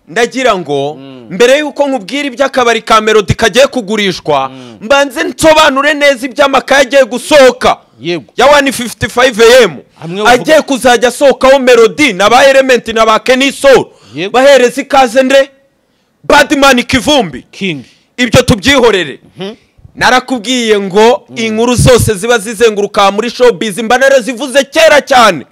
Ndagira ngo mbere yuko nkubwira iby'akabari ka Melody kagiye kugurishwa, mbanze nsobanure neza iby'amakaye agiye gusohoka ya 1:55 AM agiye kuzajya asohokaho Melody na ba Element na ba Kenny Sol bahereza ikaze ndre Badman Kivumbi King. Ibyo tubyihorere. Narakubwiye ngo inkuru zose ziba zizenguruka muri showbiz mba narazivuze kera cyane.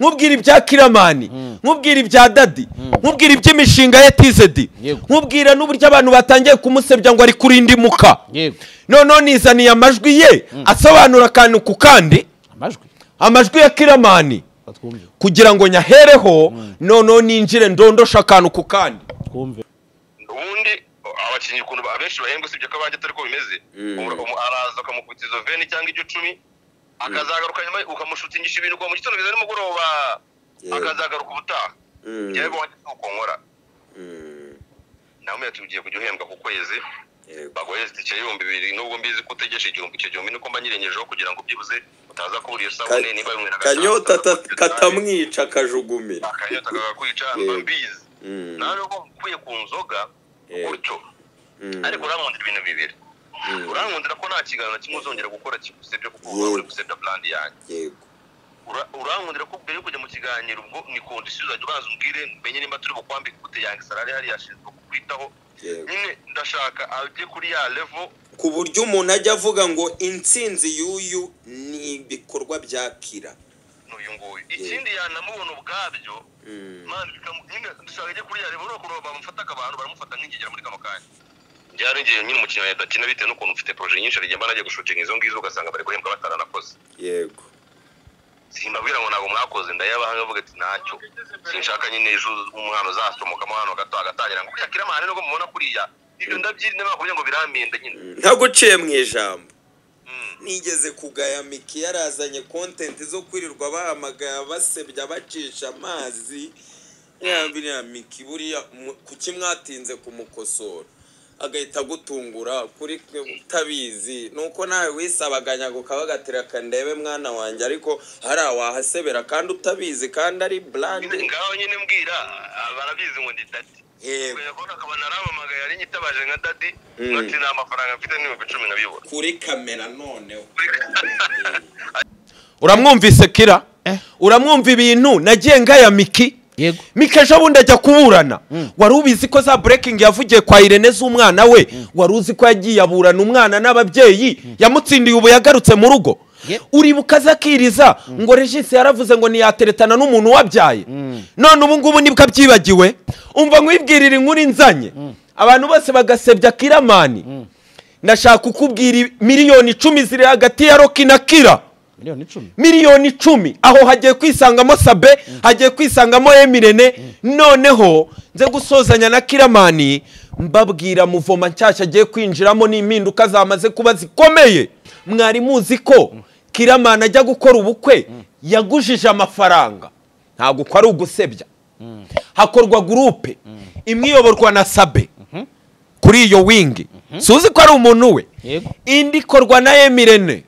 Nkubwira ibya Kiramani, nkubwira ibya Dadi, nkubwira iby'imishinga ya TZD, nkubwira n'uburyo abantu batangiye kumusebya ngo ari kurinda imuka. None nizaniye amajwi ye asobanura akantu ku kandi, amajwi ya Kiramani kugira ngo nyahereho, none ninjire ndondosha akantu ku kandi. Ubundi abakinnyi ukuntu abenshi bahembwa sibyo ko abanje atari ko bimeze, araza akamukubita izo veni cyangwa iryo 10 akazagaruka nyuma ukamushutingisha ibintu kwa mu gitondo biza nimugoroba akazagaruka ubutaha. Njyewe wanjye uko nkora nawe yatugiye kujya uhembwa ku kwezi bagoye itike 2000 nubwo mbizi ko utegesha 1000 icyo 1000 niko mba nyirengejeho kugira ngo byibuze utaza kubura iyo sabune niba bimwe na kanyota katamwica akajugumira akanyota kakakwica mba mbizi nawe ko mkuye ku nzoga gutyo. Ariko urankundira ibintu bibiri. Urankundira ko nta kiganiro kimwe uzongera gukora kigusebya kuko uri gusebya brand yanjye. Yego. Urankundira ko mbere yo kujya mu kiganiro ubwo ni condition uzajya ubanza umbwire menye nimba turi bukwambike gute yange salary hari yashinzwe kukwitaho. Nyine ndashaka ajye kuri ya level ku buryo umuntu ajya avuga ngo intsinzi y'uyu ni ibikorwa bya Kira n'uyu nguyu. Ikindi yanamubona ubwabyo man nyine ndashaka ajye kuri ya level no kuroba bamufata abantu baramufata nk'ingegera muri kano kanya. Byarengeye nyine umukinnyi adakina bitewe n'ukuntu ufite projet nyinshi arigiye mba nagiye gushutinga izo ngizo ugasanga bari guhembwa bataranakoze. Yego. Simbabwira ngo ntabwo mwakoze ndayabahanga avuga ati ntacyo sinshaka nyine ejo umwana uzasomokamo hano gato agatangira ngo kuriya Kiramani nubwo mubona kuriya ibyo ndabyirinda bakubwiye ngo birampenda nyine. Ntaguciye mu ijambo. Nigeze kugaya Miki yarazanye content zo kwirirwa bahamagaya basebya bacisha amazi. Nyambira Miki buriya kuki mwatinze kumukosora agahita gutungura kuri utabizi nuko nawe wisabaganya gukabagatira kandebe mwana wanjye, ariko hari awahasebera kandi utabizi kandi ari brand. Ngaho nyine mbwira barabizi ngo ndi Dadi. Yego. Kubera akaba naramamagaye ari nyitabaje nka Dadi ngati nta mafaranga mfite n'ibihumbi 10 nkabibura kuri kamera noneho. Uramwumvise Kira? Uramwumva ibintu nagiye ngaya Miki. Miki ejo bundi ajya kuburana. Wari ubizi ko za breaking yavugiye kwa Irene z'umwana we, wari uzi ko yagiye aburana umwana n'ababyeyi yamutsindiye ubu yagarutse mu rugo. Uribuka zakiriza ngo Regis yaravuze ngo niyateretana n'umuntu wabyaye. None ubu ngubu nibwo abyibagiwe. Umva nkwibwirira inkuru inzanye abantu bose bagasebya Kiramani. Ndashaka kukubwira miliyoni 10 ziri hagati ya Rocky na Kira. Miliyoni 10 aho hagiye kwisangamo Sabe, hagiye kwisangamo Emirene. Noneho nze gusozanya na Kiramani mbabwira muvoma nshyashya agiye kwinjiramo n'impinduka zamaze kuba zikomeye. Mwari muzi ko Kiramani ajya gukora ubukwe yagujije amafaranga, ntabwo ko ari ugusebya. Hakorwa groupe imwe iyoborwa na Sabe kuri iyo wingi, suzi ko ari umuntu we, indi ikorwa na Emirene.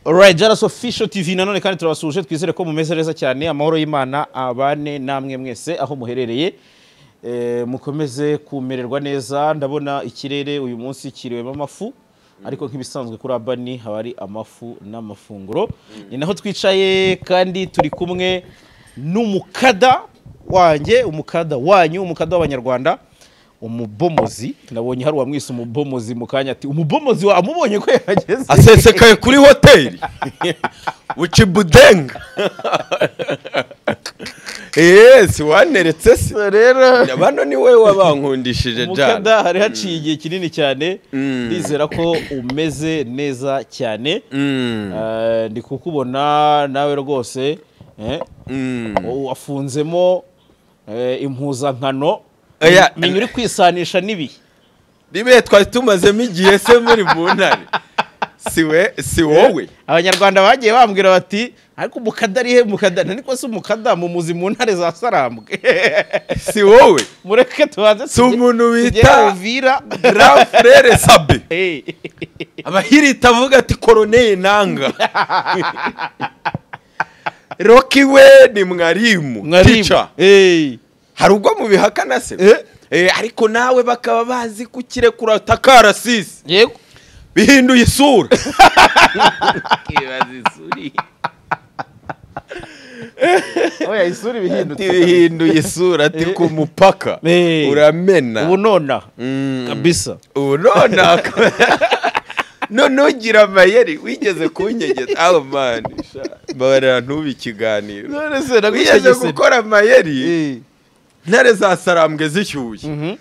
Alright, Jalas Official TV nanone kandi turabasuje twizere ko mumeze neza cyane, amahoro y'Imana abane namwe mwese aho muherereye. Mukomeze kumererwa neza. Ndabona ikirere uyu munsi kiriwemo amafu, ariko nk'ibisanzwe kuri Abani haba ari amafu n'amafunguro. Ni naho twicaye kandi turi kumwe n'umukada wanjye, umukada wanyu, umukada w'Abanyarwanda, umubomozi. Nabonye hari uwamwise umubomozi mu kanya ati umubomozi wa amubonye ko yageze asesekaye kuri hoteli ucibudenga. Yes, waneretse se rero bano ni we wabankundishije jana. Umukada hari haciye igihe kinini cyane, ndizera ko umeze neza cyane. Ndi kukubona nawe rwose wafunzemo impuzankano. Menya uri kwisanisha n'ibihe nibe twari tumazemo igihe se muri mu ntare siwe si wowe. Abanyarwanda bagiye bambwira bati ariko umukada ari he mukada, niko se umukada mumuzi mu ntare za Sarambwe si wowe, mureke tubanze si umuntu bita Uvira Grand Frere Sabe abahirita avuga ati Colonel Nanga. Rocky we ni mwarimu teacher. Hari ubwo mubihakana se? Ariko nawe bakaba bazi kukirekura takarasisi. Yego. Bihinduye isura. Kibaza isuri. Oya isura bihindutse. Bihinduye isura ati ku mupaka. Uramena. Ubunona. Kabisa. Ubunona. None ugira amayeri wigeze kunyegeza. Oh man. Mbabarira ntubi ikiganiro. None se wigeze gukora amayeri. Ntare za sarambwe zishyuye.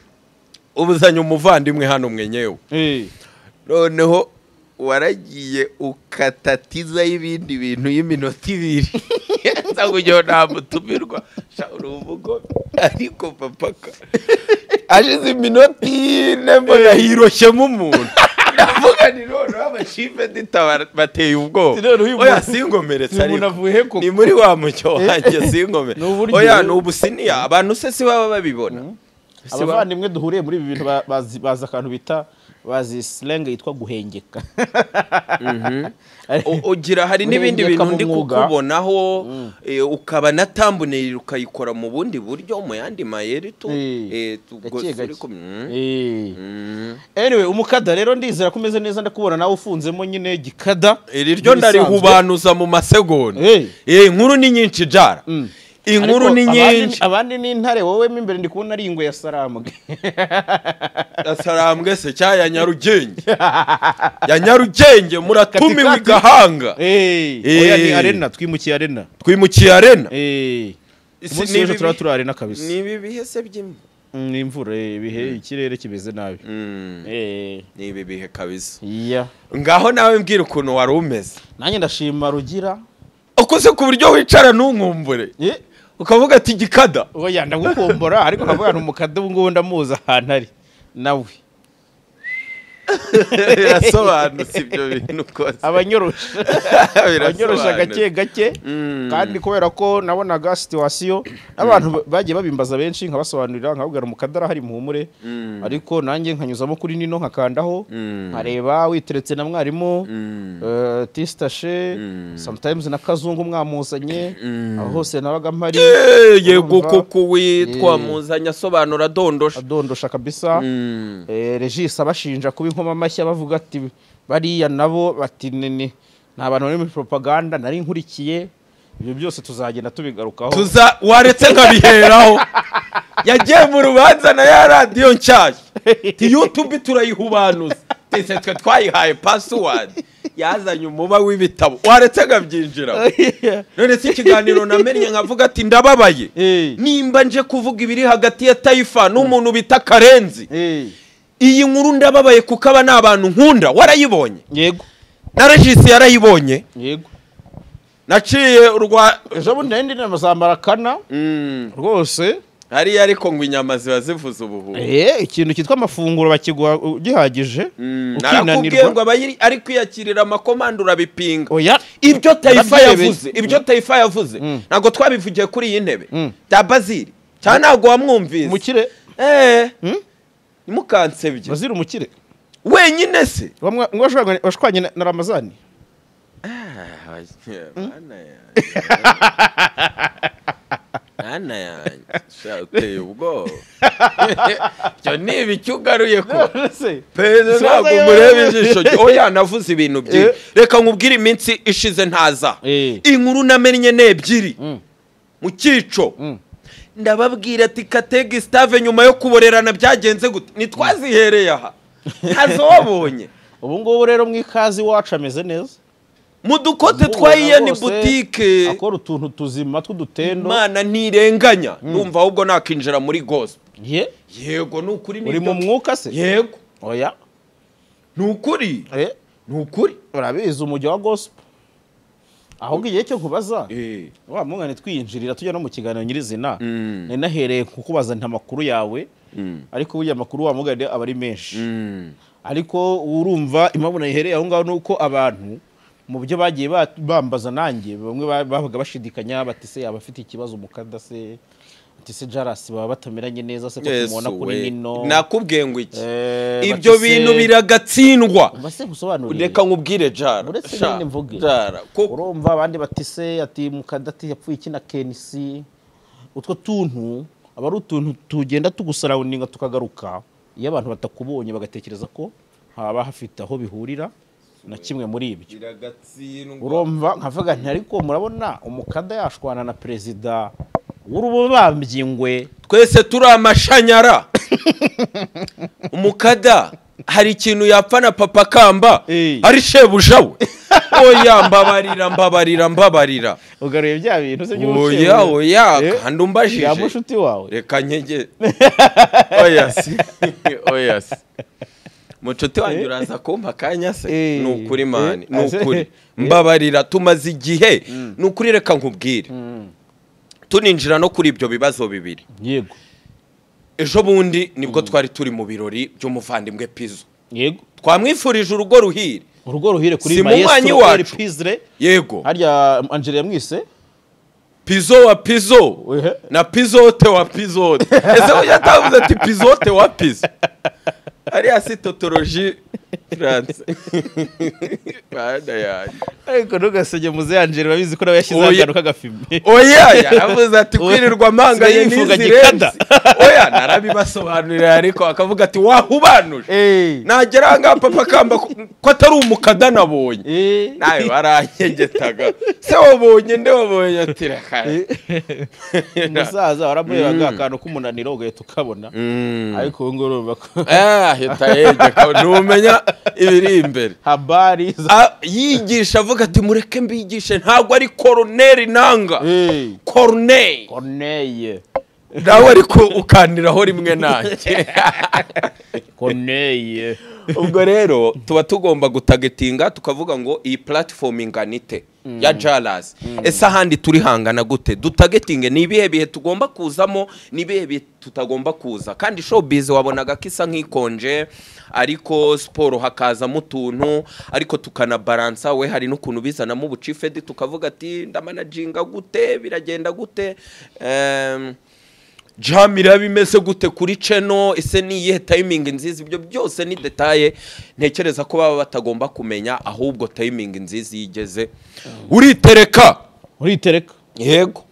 Ubuzanye umuvandimwe hano mwenyewe. Noneho waragiye ukatatiza y'ibindi bintu y'iminota ibiri. Nza kugira nta mutumirwa. Sha uruvugo ariko papaka. Ashize iminota ine mbona hiroshyemo umuntu. Ndavuga ni noneho abashife ndita bateye ubwoba. Oya singomeretse ariko. Ni muri wa mucyo wanjye singomere. Oya ni ubusiniya abantu se si baba babibona. Abavandimwe duhuriye muri ibi bintu bazi akantu bita bazi slang yitwa guhengeka. Ugira hari n'ibindi bintu ndi kukubonaho ukaba na thumbnail ukayikora mu bundi buryo mu yandi mayeri tu. Anyway umukada rero ndizera ko umeze neza ndakubona nawe ufunzemo nyine gikada. Iri ryo ndarihubanuza mu masegonda. Inkuru ni nyinshi jara. Inkuru ni nyinshi. Abandi ni intare wowe mo imbere ndi kubona ari ingwe ya Sarambwe. Ya Sarambwe se cya ya Nyarugenge. Ya Nyarugenge muratumiwe igahanga. Oya ni arena twimukiye arena. Twimukiye arena. Umunsi w'ejo turaba turi arena kabisa. Ni ibi bihe se by'imvura? Ni imvura ibihe ikirere kimeze nabi. Ni ibi bihe kabisa. Ngaho nawe mbwira ukuntu wari umeze. Nanjye ndashima Rugira. Ukoze ku buryo wicara ntunkumbure. Ukavuga ati gikada. Oya ndagukumbura ariko nkavuga nti umukada ubu ngubu ndamuzi ahantu ari nawe. Birasobanutse ibyo bintu kose. Abanyorosha gake gake kandi kubera ko nabonaga situation abantu bagiye babimbaza benshi nkabasobanurira nkababwira umukada arahari muhumure ariko nanjye nkanyuzamo kuri nino nkakandaho nkareba witeretse na mwarimu tistashe sometimes na kazungu mwamuzanye aho hose nabaga mpari. Yego koko witwa muzanye asobanura adondosha kabisa. Regis abashinja kuba inkoma mashya bavuga ati bariya nabo bati nini nta bantu bari muri propaganda nari nkurikiye. Ibyo byose tuzagenda tubigarukaho. Tuza waretse nkabiheraho. Yagiye mu rubanza na ya radio nshyashya. Ti YouTube turayihubanuza. Tese twe twayihaye password. Yazanye umuba w'ibitabo. Waretse nkabyinjira. None si ikiganiro namenye nkavuga ati ndababaye. Nimba nje kuvuga ibiri hagati ya Taifa n'umuntu bita Karenzi. Iyi nkuru ndababaye kuko aba n'abantu nkunda. Warayibonye? Yego. Na Regis yarayibonye? Yego. Naciye urwa ejo bundi nari ndi zambarakana rwose hariya ariko ngo inyama ziba zivuze ubuhuha. Ikintu cyitwa amafunguro bakiguha gihagije ukinanirwa ngo abayiri ari kwiyakirira amakomando urabipinga. Ibyo Taifa yavuze, ibyo Taifa yavuze ntago twabivugiye kuri iyi ntebe ta Bazili cyane ntago wamwumvise umukire. Mukansebye Bazili umukire wenyine se washwanye na Ramazani. Nana yanjye uteye ubwoba. Icyo ni ibiki ugaruye ko perezida ntabwo umureba ijisho. Oya navuze ibintu byinshi. Reka nkubwire iminsi ishize ntaza. Inkuru namenye ni ebyiri mu cyico. Ndababwira ati Kate Gustave nyuma yo kuborerana byagenze gute? Nitwazihereye aha. Ntazo wabonye. Ubu ngubu rero mu ikazi wacu ameze neza. Mudukote twa Iyeni boutique akora utuntu tuzima tw'udutendo. Imana ntirenganya. Ndumva ahubwo nakinjira muri gospel. Yego nukuri ni uri mu mwuka se? Yego. Oya. Nukuri? Nukuri. Urabizi umujyi wa gospel. Ahubwo igihe cyo kubaza wa mungane twiyinjirira tujya no mu kiganiro nyirizina ninahereye kukubaza nta makuru yawe ariko burya amakuru wa mugane aba ari menshi. Ariko urumva impamvu nayihereye aho ngaho nuko abantu mu byo bagiye bambaza nanjye bamwe bavuga bashidikanya bati se yaba afite ikibazo umukada se Ati se Jaras baba batameranye neza se ko tumubona kuri Nino. Nakubwiye ngo iki? Ibyo bintu biragatsindwa. Mbase gusobanurira. Reka nkubwire Jara. Uretse nyine mvuge. Jara. Urumva abandi bati se ati mukadati yapfuye iki na Kenisi. Utwo tuntu aba ari utuntu tugenda tugusarawuninga tukagaruka iyo abantu batakubonye bagatekereza ko haba hafite aho bihurira na kimwe muri ibyo. Urumva nkavuga nti ariko murabona umukada yashwana na perezida w'urubambyi ngwe twese turi amashanyara. Umukada hari ikintu yapfa na Papa Kamba ari shebuja we. Oya mbabarira mbabarira mbabarira. Ugaruye bya bintu se by'ubuce. Oya oya kandi umbajije. Ya mushuti wawe. Reka nkege. Oya si. Oya si. Mucuti wanjye uraza kumpa akanya se? Ni ukuri mani, ni ukuri. Mbabarira tumaze igihe. Ni ukuri reka nkubwire. Tuninjira no kuri ibyo bibazo bibiri. Yego. Ejo bundi nibwo twari turi mu birori by'umuvandimwe Pizzo. Yego. Twamwifurije urugo ruhire. Urugo ruhire kuri Maestro Eri Pizre. Yego. Harya Angela yamwise Pizzo wa Pizzo na Pizzote wa Pizzote. Ese uya atavuze ati Pizzote wa Pizzo. Ariya si tautologie France. Bana yanjye. Ariko ntugasege muze Angela babizi ko nawe yashyize akantu k'agafime. Oya yaravuze ati kwirirwa amanganye n'izi. Oya narabibasobanurira ariko akavuga ati wahubanuje. Nagera ngaha Papa Kamba ko atari umukada nabonye. Nawe baranyegetaga. Se wabonye nde wabonye ati reka. Umusaza waramurebaga akantu k'umunaniro ugahita ukabona. Ariko ubu ngubu urumva ko ahita yegeka numenya ibiri imbere. Habari yigisha avuga ati mureke mbigishe ntabwo ari koroneri nanga. Corneille. Corneille. Nawe ariko ukaniraho rimwe nanjye. Corneille. Ubwo rero tuba tugomba gutagetinga tukavuga ngo iyi platform inganite ya Jalas. Ese ahandi turi hangana gute? Dutagetinge ni ibihe bihe tugomba kuzamo, ni ibihe bihe tutagomba kuza. Kandi showbiz wabonaga kisa nkikonje, ariko siporo hakazamo utuntu, ariko tukanabalansa we hari n'ukuntu bizanamo ubucifedi tukavuga ati ndamanaginga gute, biragenda gute. Jamira bimeze gute kuri channel, ese ni iyihe timing nziza? Ibyo byose ni detaye ntekereza ko baba batagomba kumenya, ahubwo timing nziza yigeze uritereka uritereka. Yego.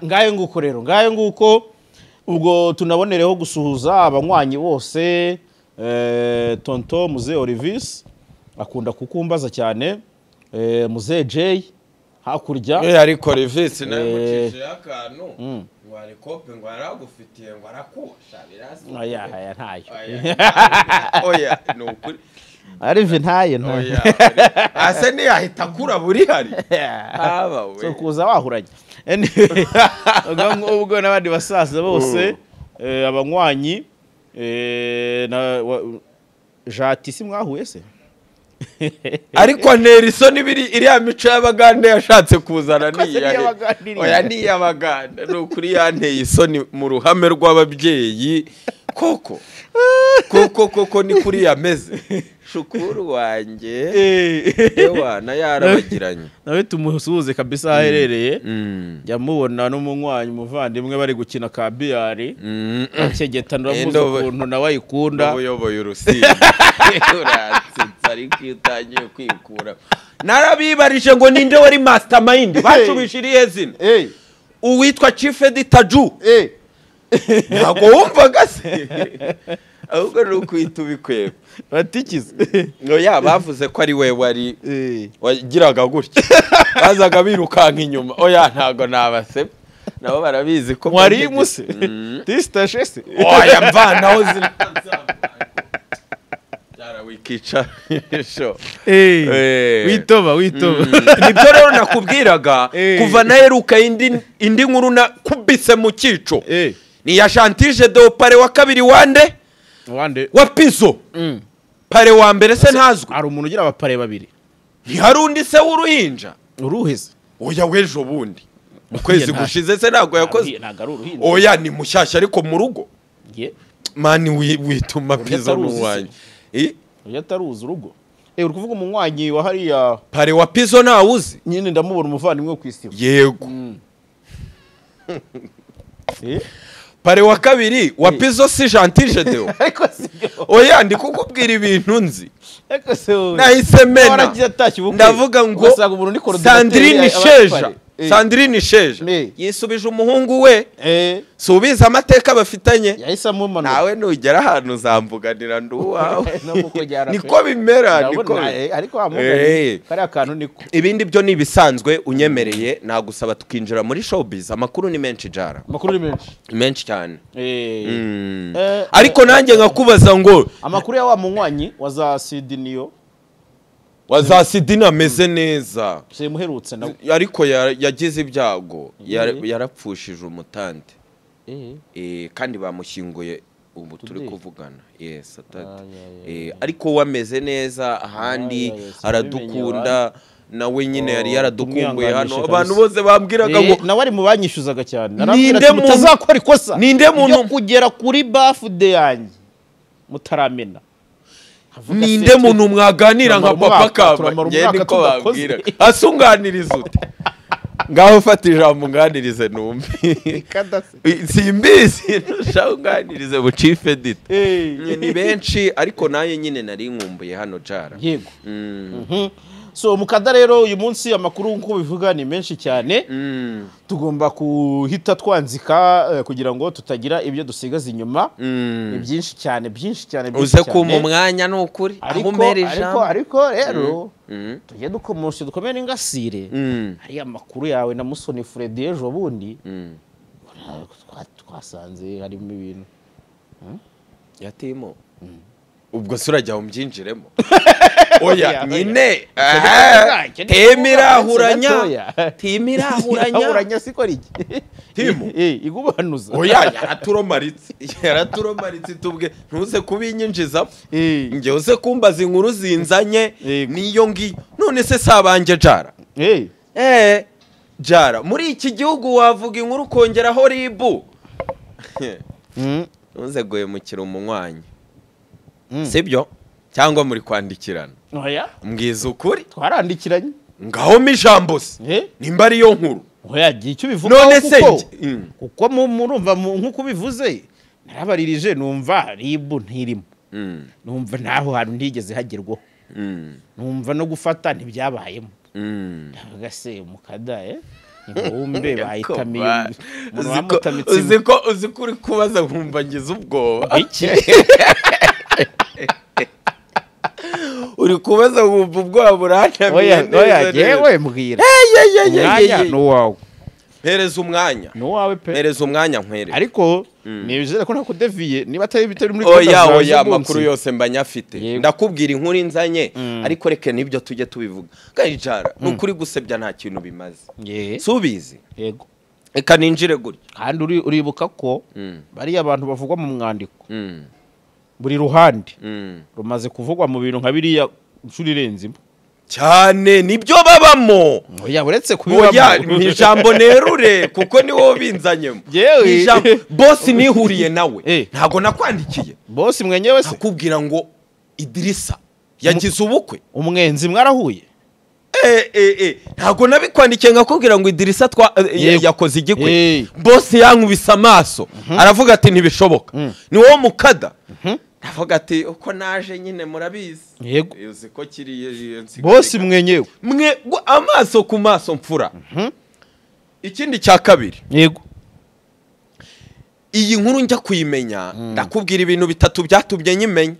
Ngayo nguko rero, ngayo nguko ubwo tunabonereho gusuhuza abanywanyi bose. Tonto Muze Olivis akunda kukumbaza cyane, Muze J hakurya. Ariko Olivis nawe mucishije akantu ngo arikope ngo aragufitiye ngo arakusha birasa. Oya oya ntayo. Oya ni ukuri. Arive ntayo ntayo. Ase ni ahita kura buri hari. Aba we. So kuza wahuranye. Ubwo n'abandi basaza bose abanywanyi na Jati si mwahuye se? Ariko Nelson ibiri iriya mico y'abagande yashatse kuzana niya. Oya ni y'abagande ni ukuri yanteye isoni mu ruhame rw'ababyeyi koko. Koko koko ni kuri yameze. Shukuru wanjye. Ewa na yarabagiranye. Nawe tumusuhuze kabisa aherereye. Yamubona n'umunywanyi umuvandimwe bari gukina ka biyari. Akegeta ndamuzi ukuntu nawe ayikunda. Uyoboye urusimbi. Uratsinze ariko utangiye kwikura. Narabibarije ngo ninde wari mastermind bacubishiriye zina. Uwitwa Chief Editor Ju. Ntabwo wumvaga se? Ahubwo ni ukwita ubikweba. Batikize. No ya bavuze ko ari we wari wagiraga gutya. Bazaga birukanka inyuma. Oya ntago nabase. Nabo barabizi ko mwari muse. Tistashe se. Oya mvanaho zina. Jara wikica. Sho. Witoba witoba. Nibyo rero nakubwiraga kuva naheruka indi nkuru na kubise mu cyico. Ni ya Chantije de pare wa kabiri wande? Wande wa Pizzo. Pare wa mbere se ntazwi. Hari umuntu ugira abapare babiri. Ntihari undi se w'uruhinja. Uruheze. Oya wejo bundi. Mu kwezi gushize se ntago yakoze. Ntago ari uruhinja. Oya ni mushyashya ariko mu rugo. Ye. Mani wituma Pizzo n'uwanjye. Oya ataruzi urugo. Uri kuvuga umunywanyi wa hariya pare wa Pizzo nawuzi. Nyine ndamubona umuvandimwe ku isibo. Yego. Pare wa kabiri wa Pizzo si Gentil Gedeon. Ariko sibyo. Oya, ndi kukubwira ibintu nzi. Ariko se wowe. Nahise mena. Waragiye atashye ubukwe. Ndavuga ngo ugasanga umuntu ni coordinateur Sandrine aba Sheja. pare. Sandrine Sheja yisubije umuhungu we. Subiza amateka bafitanye. Yahise amumanura. Nawe nugera ahantu uzamvuganira ndi uwawe. No kukujyana pe. Niko bimera, niko. Ndabona, ariko wamuganiye. Kariya kantu niko. Ibindi byo ni ibisanzwe, unyemereye nagusaba tukinjira muri showbiz. Amakuru ni menshi Jara. Amakuru ni menshi. Menshi cyane. Ariko nanjye nkakubaza ngo amakuru ya wa munywanyi wa za Sidiniyo. Wa za Sidini ameze neza. Simuherutse nawe. Ariko yagize ibyago, yarapfushije umutante. Kandi bamushyinguye ubu turi kuvugana. Yes, atati. Ariko wameze neza ahandi aradukunda. Nawe nyine yari yaradukumbuye hano. Abantu bose bambwiraga ngo nawe ari mu banyishyuzaga cyane. Narambwira ati mutazakora ikosa. Ninde muntu kugera kuri birthday yanjye mutaramena. Ninde muntu mwaganira nka Papa Kamba? Nge niko babwira. Asunganiriza ute? Ngaho fata ijambo nganirize numve. Simbizi ntushunganirize bu chief edit. Ni benshi ariko naye nyine nari nkumbuye hano Jara. Yego. So mukada rero uyu munsi amakuru nkuko bivuga ni menshi cyane. Tugomba kuhita twanzika kugira ngo tutagira ibyo dusigaza inyuma. Ni byinshi cyane, byinshi cyane, byinshi Uze cyane. ku mwanya nukuri aho umere ijambo. Ariko rero tujye dukomoshe dukomere n'ingasire. Hari amakuru yawe na Musoni Freddy ejo bundi. Twasanze harimo ibintu. Yatimo. Ubwo se urajya umbyinjiremo. Oya nyine temirahuranya temirahuranya siko riki Timo igubanuza. Oya yaraturomaritse tubwe ntuze kubinyinjiza nge uze kumbaza inkuru zinzanye niyo ngi none se sabanje Jara. Jara muri iki gihugu wavuga inkuru kongeraho ribu. Ntuze guhemukira umunywanyi. Sibyo cyangwa muri kwandikirana. Oya mbwiza ukuri twarandikiranye. Ngaho mijambo se nimba ari yo nkuru. Oya icyo bivuga none se kuko murumva nkuko bivuze narabaririje numva ribu ntirimo. Numva naho hantu ntigeze hagerwaho. Numva no gufata ntibyabayemo. Ndavuga se mukada ibumbe bahitamiye umuntu wamutamitse. Uziko uri kubaza nkumva ngize ubwoba. Iki uri kubaza nkumva ubwoba burantamiye neza. Oya yewe mbwira. Umwanya ni uwawe. Mpereza umwanya. Ni uwawe pe. Mpereza umwanya nkwere. Ariko nibizere ko ntakudeviye niba atari bitari muri Oya oya amakuru yose mba nyafite. Ndakubwira inkuru inzanye ariko reke nibyo tujye tubivuga. Kandi Jara nukuri gusebya nta kintu bimaze. Subizi. Yego. Reka ninjire gutya. Kandi uribuka ko bariya abantu bavugwa mu mwandiko. Buri ruhande rumaze kuvugwa mu bintu nka biriya inshuro irenze imwe. Cyane nibyo babamo. Oya uretse kubibamo. Oya ni ijambo nerure kuko ni wowe binzanyemo. Ijambo boss nihuriye nawe. Ntago nakwandikiye. Boss mwenyewe se akubwira ngo Idrissa yagize ubukwe. Umwenzi mwarahuye. Ntago nabikwandikiye ngakubwira ngo Idrissa yakoze igikwe. Boss yankubise amaso aravuga ati ntibishoboka. Ni wowe mukada. Ndavuga ati uko naje nyine murabizi. Yego. Uzi ko kiriye boss mwenyewe. Mwe amaso ku maso mfura. Ikindi cya kabiri. Yego. Iyi nkuru njya kuyimenya ndakubwira ibintu bitatu byatumye nyimenya.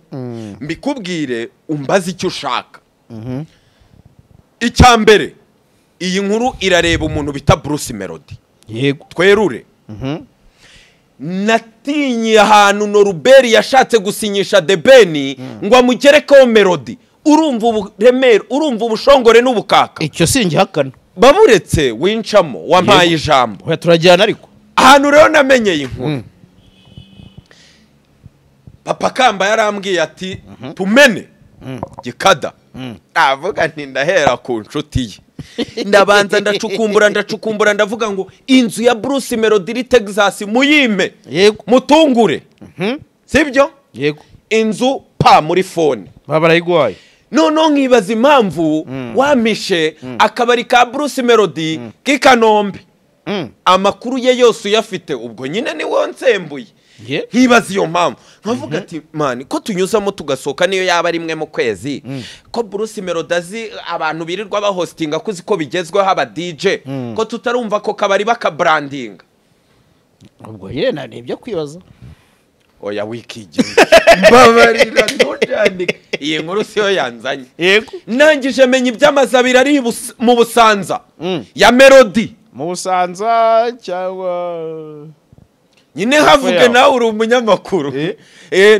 Mbikubwire umbaze icyo ushaka. Icya mbere iyi nkuru irareba umuntu bita Bruce Melody. Yego. Twerure. Natinye ahantu Noruberi yashatse gusinyisha The Ben ngo amugerekeho Melody. Urumva uburemere, urumva ubushongore n'ubukaka. Icyo singihakana. Baburetse wincamo wampaye ijambo. Oya turajyana ariko. Ahantu rero namenyeye inkuru. Papa Kamba yarambwiye ati tumene gikada. Avuga nti ndahera ku nshuti ye. Ndabanza ndacukumbura ndavuga ngo inzu ya Bruce Melody iri Texas muyime. Yego. Mutungure. Sibyo? Yego. Inzu pa muri phone. Baba barayiguhaye. Noneho nkibaza impamvu wampishe akabari ka Bruce Melody k'i Kanombe. Amakuru ye yose uyafite ubwo nyine ni wo nsembuye. Nkibaza iyo mpamvu nkavuga ati man ko tunyuzamo tugasohoka niyo yaba rimwe mu kwezi, ko Bruce Melody azi abantu birirwa bahostinga kuzi ko bigezweho aba DJ, ko tutarumva ko kabari bakabrandinga. Ubwo yena ni ibyo kwibaza. Oya wikigira mbabarira ntujandike, iyi nkuru siyo yanzanye. Yego. Nangije menya iby'amazi abiri ari mu Busanza ya Melody. Mu Busanza cyangwa nyine havuge nawe uri umunyamakuru.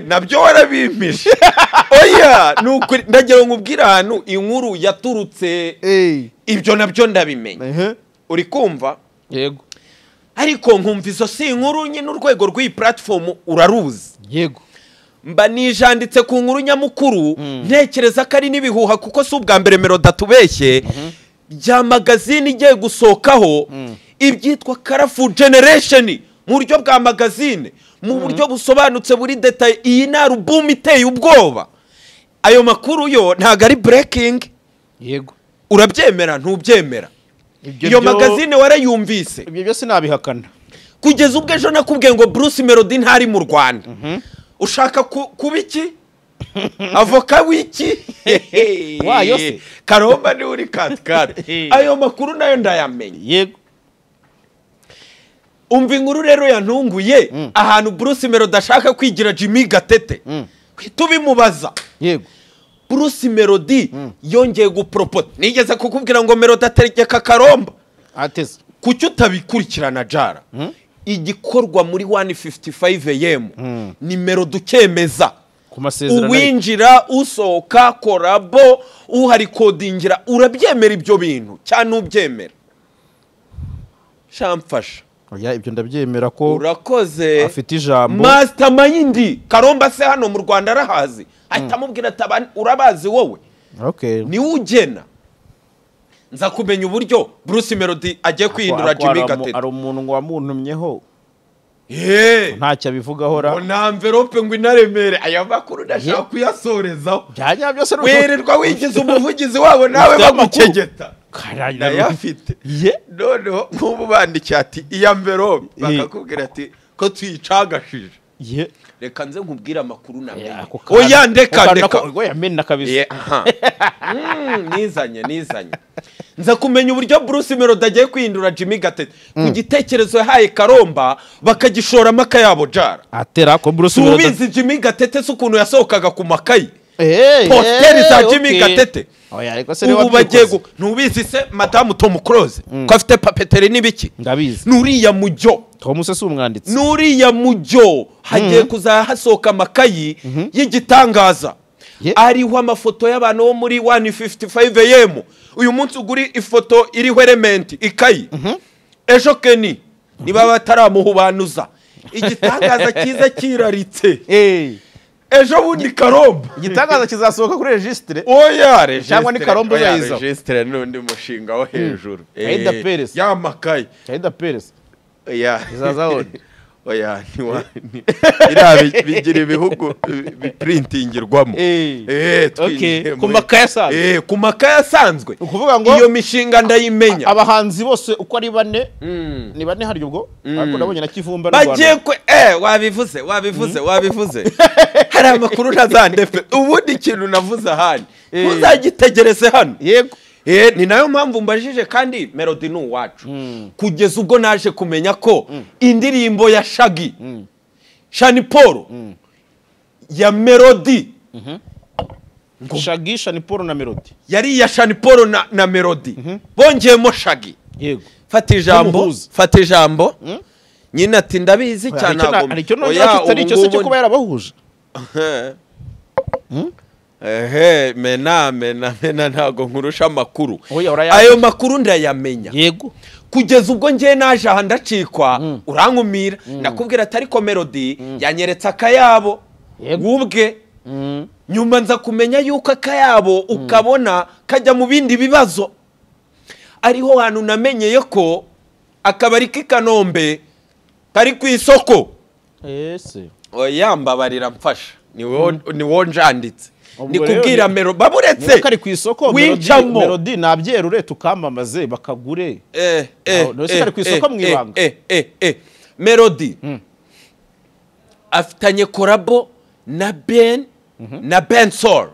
Nabyo warabimpishe. Oya nukuri ndagira ngo nkubwire ahantu inkuru yaturutse. Ibyo nabyo ndabimenya. Uri kumva? Yego. Ariko nkumva izo si inkuru nyine urwego rw'iyi platform uraruzi. Yego. Mba nijanditse ku nkuru nyamukuru, ntekereza ko ari n'ibihuha kuko si ubwa mbere Melody atubeshye. Bya magazine igiye gusohokaho ibyitwa Colorful Generation mu buryo bwa magazine, mu buryo busobanutse buri detail. Iyi ni album iteye ubwoba. Ayo makuru yo ntago ari breaking. Yego. Urabyemera ntubyemera? Iyo magazine warayumvise. Ibyo byose nabihakana. Kugeza ubwo ejo nakubwiye ngo Bruce Melody ntari mu Rwanda. Ushaka kuba iki? Avoka wiki? Wayo se. Karomba ni uri katikati. Ayo makuru nayo ndayamenya. Yego. Umva inkuru rero yantunguye, ahantu Bruce Melody ashaka kwigira Jimmy Gatete. Tubimubaza. Yego. Bruce Melody yongeye gupropose. Nigeze kukubwira ngo Melody ategeka Karomba. Ateze. Kuki utabikurikirana Jara? Igikorwa muri 1:55 AM ni Melody ukemeza. Uwinjira usohoka korabo uhari kodingira, urabyemera ibyo bintu cyane ubyemera? Shamfasha. Oya ibyo ndabyemera ko urakoze afite ijambo. Mastermind Karomba se hano mu Rwanda arahazi. Ahita amubwira ati urabazi wowe. Okay. Ni ugena. Nza kumenya uburyo Bruce Melody agiye kwihindura Jimmy Gatete. Ari umuntu wamuntumyeho. Ntacyo abivugaho ra. Ngo na envelope ngo inaremere. Aya makuru ndashaka kuyasorezaho. Byanya byose wirirwa wigize umuvugizi wabo nawe bagucegeta. Ndayafite. Noneho nk'ubu bandikiye ati iya envelope bakakubwira ati ko tuyicagashije. Reka nze nkubwire amakuru namenye. Oya ndeka ndeka. Oya mena kabisa. Nizanye. Nza kumenya uburyo Bruce Melody agiye kwihindura Jimmy Gatete. Ku gitekerezo yahaye Karomba bakagishora amaka yabo Jara. Atera ko Bruce Melody. Tubizi Jimmy Gatete se ukuntu yasohokaga ku makayi. Posteri za Jimmy Gatete. Oya ariko se ubu bagiye ntubizi se Madamu Tom Close ko afite papeteri n'ibiki? Ndabizi. Nuriya mujyo. Tom se si umwanditsi. Nuriya mujyo hagiye kuzahasohoka amakayi y'igitangaza. Ariho amafoto y'abantu bo muri 1:55 AM. Uyu munsi uguri ifoto iriho element ikayi. Ejo Kenny niba bataramuhubanuza. Igitangaza cyiza kiraritse. Ejo bundi Karomba. Igitangaza kizasohoka kuri registre. Oya registre. Cyangwa ni Karomba uzayiza. Registre n'undi mushinga wo hejuru. Aida Perez. Ya makayi. Aida Perez. Oya. Izazaho. Oya ni ira bigira ibihugu biprintingirwamo. Okay. Ku makaye asanzwe. Ku makaye asanzwe. Ukuvuga ngo iyo mishinga ndayimenya. Abahanzi bose uko ari bane ni bane hari ubwo ariko nabonye na Kivumba n'u Rwanda. Bagiye kwe wabivuze. Hari amakuru ntazandefe. Ubundi ikintu navuze ahandi. Uzagitegereze hano. Yego. Ni nayo mpamvu mbajije kandi Melody ni uwacu. Kugeza ubwo naje kumenya ko indirimbo ya Shaggy Shani Paul ya Melody Shaggy Shani Paul na Melody yari ya Shani Paul na Melody bongeyemo Shaggy. Yego. Fata ijambo nyine ati ndabizi cyane ntabwo aricyo nongera kitari cyo se cyo kuba yarabahuje. Mena ntago nkurusha amakuru. Ayo makuru ndayamenya. Yego. Kugeza ubwo ngiye naje aha ndacikwa urankumira nakubwira ati ariko Melody yanyeretse akayabo ubwe. Nyuma nza kumenya yuko akayabo ukabona kajya mu bindi bibazo. Ariho hantu namenyeye ko akabari k'i Kanombe kari ku isoko. Ese. Oya mbabarira mfasha. Ni wo njanditse. Ni kubwira Mero baburetse kari ku isoko Melody nabyerure tukamamaze bakagure. Kari ku isoko mu ibanga. Melody afitanye korabo na Ben na Bensol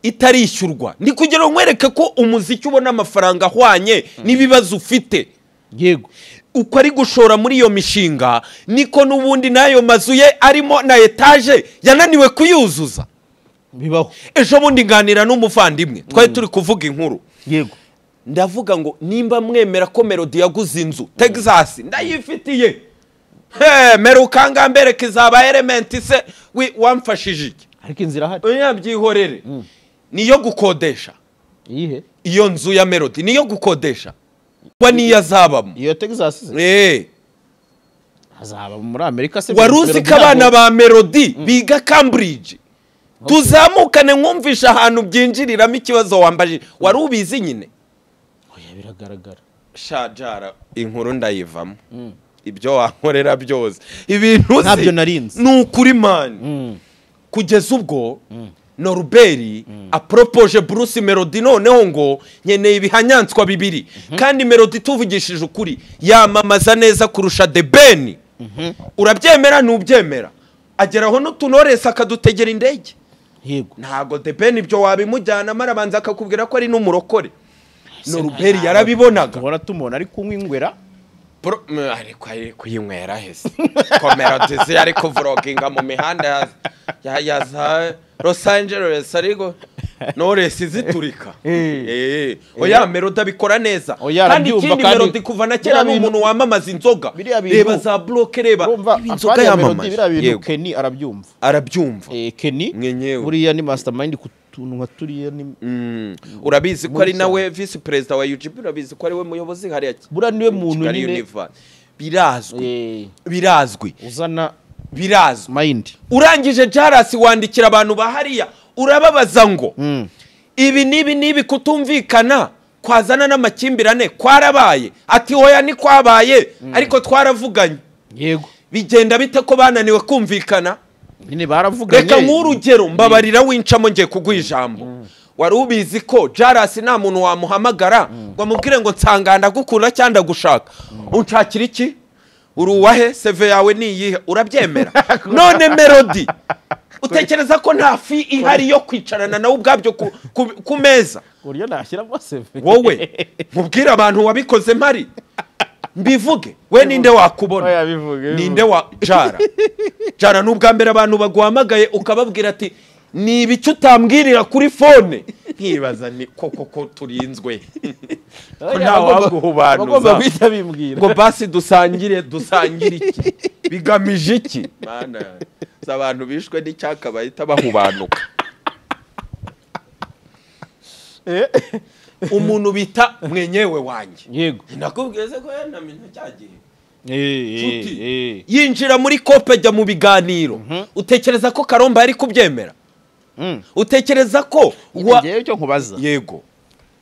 itarishyurwa. Ni kugira ngo nkwereke ko umuziki ubona amafaranga ahwanye n'ibibazo ufite. Yego. Uko ari gushora muri iyo mishinga niko n'ubundi nayo mazu ye arimo na etage yananiwe kuyuzuza. Bibaho. Ejo bundi nganira n'umuvandimwe twari turi kuvuga inkuru. Yego. Ndavuga ngo nimba mwemera ko Melody yaguze inzu Texas ndayifitiye. Meruka mbereke izaba element se wamfashije iki? Ariko inzira hari. Oya byihorere. Niyo gukodesha. Iyihe? Iyo nzu ya Melody niyo gukodesha. Kwa niyo azabamo. Iyo Texas se? Azaba muri Amerika se. Waruzi ko abana ba Melody biga Cambridge. Tuzamukane nkumvisha ahantu byinjiriramo ikibazo wambaje. Wari ubizi nyine? Oya biragaragara. Shajara inkuru ndayivamo. Ibyo wankorera byose. Ibintu ntabyo narinze. Nukuri man. Kugeza ubwo Norbert apropoje Bruce Melody noneho ngo nkeneye ibihanyanswa bibiri. Kandi Melody tuvugishije ukuri yamamaza neza kurusha The Ben. Urabyemera nubyemera. Ageraho n'utunoresa akadutegera indege. Yego. Ntago The Ben ibyo wabimujyana marabanza akakubwira ko ari n'umurokore. Norbert yarabibonaga. Tuhora tumubona ari kunywa ingwera. Ariko ari kuyinywera hese. Ko Melody zi ari kuvloginga mu mihanda ya za Los Angeles ariko Knowless ziturika. Oya Melody abikora neza. Kandi ikindi Melody kuva na kera ni umuntu wamamaza inzoga. Reba za bloke, reba inzoga yamamaza. Biriya bintu Kenny arabyumva. Arabyumva. Kenny buriya ni mastermind kutuntu nka turiya ni urabizi ko ari nawe vice president wa UGB, urabizi ko ari we muyobozi hariya. Buriya niwe muntu nyine birazwi. Birazwi. Uzana birazwi. Mind. Urangije Jarasi wandikira abantu bahariya urababaza ngo ibi nibi nibi kutumvikana kwazana n'amakimbirane kwarabaye. Ati hoya ni kwabaye ariko twaravuganye. Yego. Bigenda bite ko bananiwe kumvikana? Nyine baravuganye. Reka nk'urugero mbabarira wincamo ngiye kuguha ijambo. Wari ubizi ko Jarasi nta muntu wamuhamagara ngo amubwire ngo nsanganda gukunda cyangwa gushaka. Unshakira iki? Uruwahe CV yawe ni iyihe? Urabyemera? None Melody utekereza ko nta fi ihari yo kwicarana nawe ubwabyo ku meza? Uryo nashyiramo CV. Wowe nkubwira abantu wabikoze mpari mbivuge. We ninde wakubona? Ninde wa Jara? Jara n'ubwa mbere abantu baguhamagaye ukababwira ati ni ibiki utambwirira kuri phone? Nkibaza ni koko ko turinzwe. Ko nta waguhubanuza. Ngo basi dusangire iki? Bigamije iki? Mana, abantu bishwe n'icyaka bahita bahubanuka. Umuntu bita mwenyewe wanjye. Yego. Nakubwiye ko yanamenya cyagihe. Yinjira muri kope ajya mu biganiro. Utekereza ko Karomba yari kubyemera? Utekereza ko ngewe cyo nkubaza? Yego.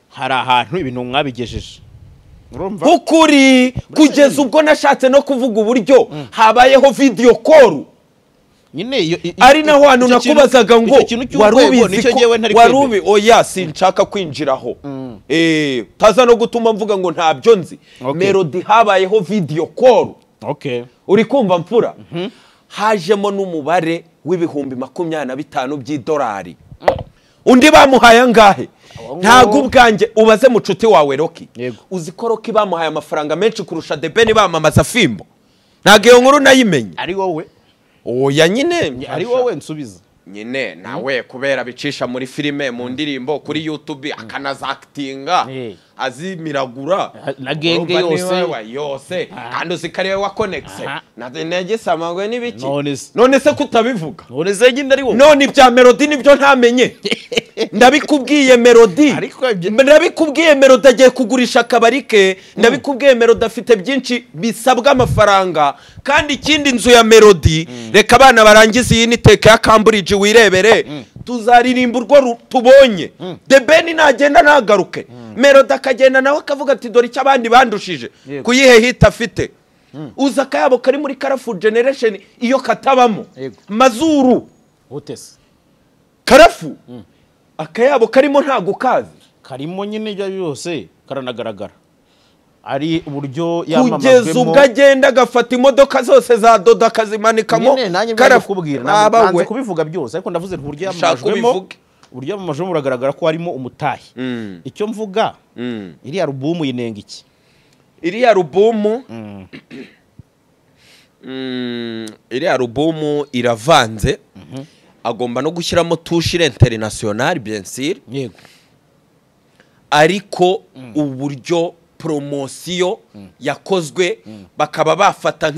Hari ahantu ibintu mwabigejeje. Urumva? Ukuri kugeza ubwo nashatse no kuvuga uburyo habayeho video call. Nyine ari naho hantu nakubazaga ngo warubi oya sinshaka kwinjiraho. Taza no gutuma mvuga ngo ntabyo nzi. Melody habayeho video call. Okay. Uri kumva mfura? Hajemo n'umubare w'ibihumbi 25 by'idolari. Undi bamuhaye angahe? Ntago ubwanjye ubaze mucuti wawe Rocky. Uzi ko Rocky bamuhaye amafaranga menshi kurusha The Ben bamamaza fimbo. Ntago iyo nkuru nayimenye. Ari wowe. Oya nyine ari wowe nsubiza. Nyine nawe kubera bicisha muri filime mu ndirimbo kuri YouTube akanazactinga azimiragura na genge yose yose kandi uzikariwe wa connecte na negisamagwe nibiki. None se kutabivuga? None se nyine ari wowe. None ibya Melody nibyo ntamenye. Ndabikubwiye Melody. Ndabikubwiye Melody agiye kugurisha akabari ke. Ndabikubwiye Melody afite byinshi bisabwa amafaranga. Kandi ikindi inzu ya Melody reka abana barangize iyi niteka ya Cambridge wirebere. Tuzaririmba urwo tubonye. The Ben nagenda nagaruke. Melody akagenda nawe akavuga ati dore icyo abandi bandushije. Kuyihe hit afite. Uza akayabo kari muri Carrefour Generation iyo katabamo. Mazuru. Utese. Karafu akayabo karimo ntago kazi karimo nyine ibyo byose karanagaragara ari uburyo yamamajwemo kugeza ubwo agenda agafata imodoka zose za dodo akazimanikamo. Karafu nanze kubivuga byose ariko ndavuze uburyo yamamajwemo, uburyo yamamajwemo buragaragara ko harimo umutahi. Icyo mvuga iriya alubumu yinenga iki? Iriya alubumu iriya alubumu iravanze, agomba no gushyiramo touche internationale bien sûr. Yego. Ariko uburyo promosiyo yakozwe bakaba bafata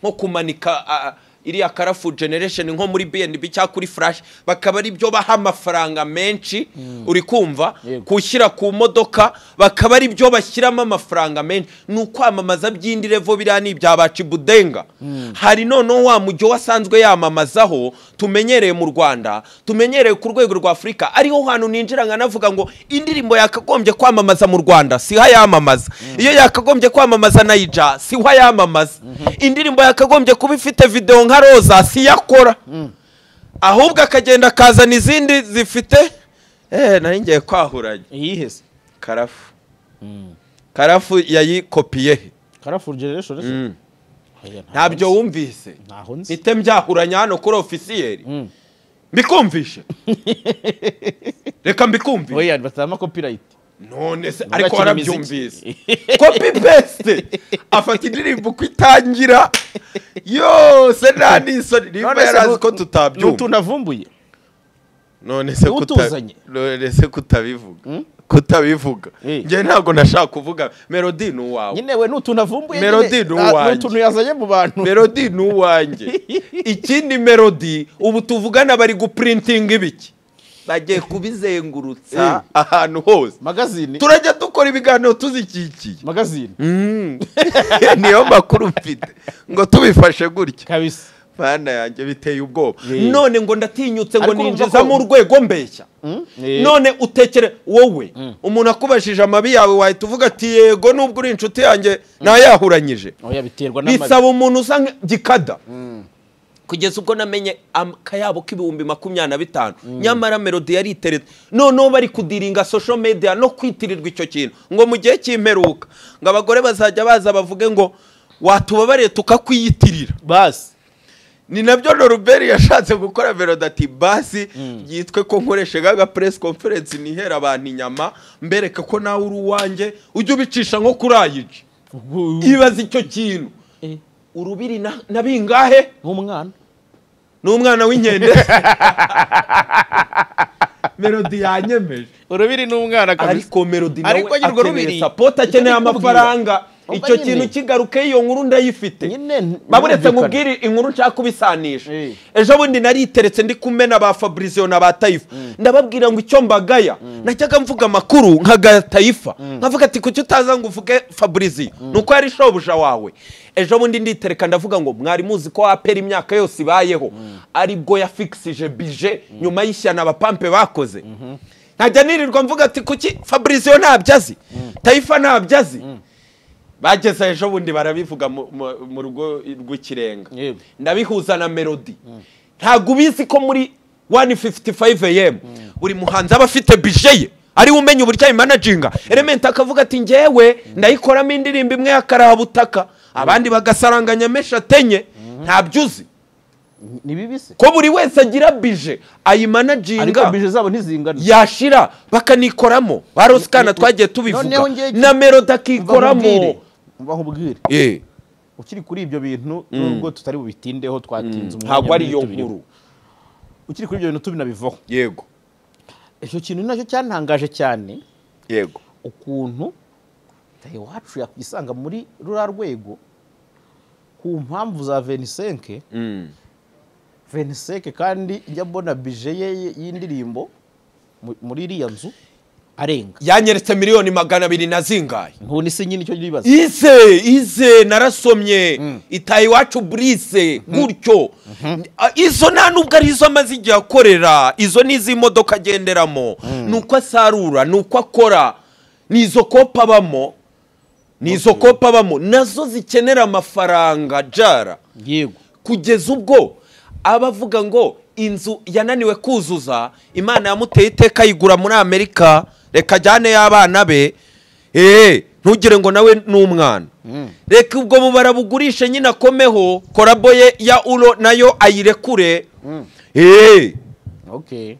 nko kumanika iriya Karafu Generation nko muri BNB cyangwa kuri Flash, bakaba ari byo baha amafaranga menshi, uri kumva, kushyira ku modoka bakaba ari byo bashyiramo amafaranga menshi. Ni ukwamamaza by'indi level, biriya ni ibya baci budenga. Hari noneho wa mujyo wasanzwe yamamazaho tumenyereye mu Rwanda, tumenyereye ku rwego rwa Afurika, ariho hantu ninjira nkanavuga ngo indirimbo yakagombye kwamamaza mu Rwanda siho yamamaza, iyo yakagombye kwamamaza Naija siho yamamaza, indirimbo yakagombye kuba ifite video nka Roza siyakora, ahubwo akagenda akazana izindi zifite nari ngiye kwahuranya. Iyihese Karafu. Karafu yayikopiye Karafu Generation ntabyo wumvise, nite mbyahuranya hano kuri officiel mbikumvishe. Reka mbikumvishe. Oya batama copyright. None se ariko warabyumvise. Copy paste afata indirimbo kwitangira yose nta n'isoni nimba yarazi ko tutabyumva tunavumbuye. None se none se kutabivuga kutabivuga nge ntago nashaka kuvuga. Melody ni uwawe nyine, we nutunavumbuye, Melody ni uwanjye, nutuntu yazanye mu bantu, Melody ni uwanjye. Ikindi Melody ubu tuvugana bari guprinting ibiki, bagiye kubizengurutsa ahantu hose. Magazine turajya dukora ibiganiro tuzikikiye magazine. Niyo makuru mfite ngo tubifashe gutya kabisa. Bana yanjye biteye ubwoba. None ngo ndatinyutse ngo ninjiza mu rwego mbeshya. None utekere wowe umuntu akubashije amabi yawe wahita uvuga ati yego nubwo uri inshuti yanjye nayahuranyije. Oya biterwa n'amabi. Bisaba umuntu usa gikada. Kugeza ubwo namenye akayabo k'ibihumbi 25 nyamara Melody yari iteretse. Noneho bari kudiringa social media no kwitirirwa icyo kintu ngo mu gihe cy'imperuka ngo abagore bazajya baza bavuge ngo watubabariye tukakwiyitirira. Basi ni nabyo Norbert yashatse gukora Melody ati basi yitwe ko nkoreshe gaga press conference nihera abantu inyama mbereka ko nawe uri uwanjye ujye ubicisha nko kurayije. Ibaza icyo kintu urubiri na bingahe n'umwana n'umwana w'inkende. Melody yanyemeje urubiri n'umwana kabisa. Ariko Melody nawe akeneye support, akeneye amafaranga. Icyo kintu kigaruke, iyo nkuru ndayifite. Baburetse nkubwire inkuru nshaka kubisanisha. Ejo bundi nariteretse ndi kumena ba Fabrizio na ba Taifa, ndababwira ngo icyo mbagaya najyaga mvuga amakuru nkagaya Taifa, nkavuga ati kuki utaza ngo uvuge Fabrizio nuko yari shobuja wawe. Ejo bundi nditereka ndavuga ngo mwari muzi ko APR imyaka yose ibayeho aribwo yafixije budget nyuma y'ishyana abapampe bakoze. Nkajya nirirwa mvuga ati kuki Fabrizio ntabyo azi, Taifa ntabyo azi. Bageze ejo bundi barabivuga mu rugo rw'ikirenga. Ndabihuza na Melody. Ntago ubizi ko muri 1:55 am buri muhanzi aba afite budget ye, ari umenya uburyo ayimanaginga. Element akavuga ati njyewe ndayikoramo indirimbo imwe y'akarahabutaka, abandi bagasaranganya mesha tenye. Ntabyo uzi. Ni bibise ko buri wese agira budget ayimanaginga, ariko budget zabo ntizingana, yashira bakanikoramo. Barosikana twagiye tubivuga na Melody akikoramo. Mbahubwire ukiri kuri ibyo bintu nubwo tutari bubitindeho twatinze umwanya, ntabwo ari iyo nkuru. Ukiri kuri ibyo bintu tubinabivaho. Yego icyo kintu nacyo cyantangaje cyane. Yego ukuntu Iwacu yakwisanga muri rura rwego ku mpamvu za 25 25 kandi njya mbona budget ye y'indirimbo muri iriya nzu arenga yanyeretse miliyoni 200 na zingahe. Ntuni se nyine icyo nibaza ize narasomye itaye iwacu brise gutyo. Izo nta nubwo ari izo amaze igihe akorera, izo nizi modoka agenderamo, nuko asarura, nuko akora, nizo kopa bamo, nizo kopa bamo nazo zikenera amafaranga jara. Yego kugeza ubwo Abavuga ngo inzu yananiwe kuzuza, Imana yamuteye iteka ayigura muri Amerika, reka ajyane y'abana be. Ntugire ngo nawe ni umwana. Reka ubwo bubara bugurishe nyine akomeho, korabo ye ya uro nayo ayirekure. Okay.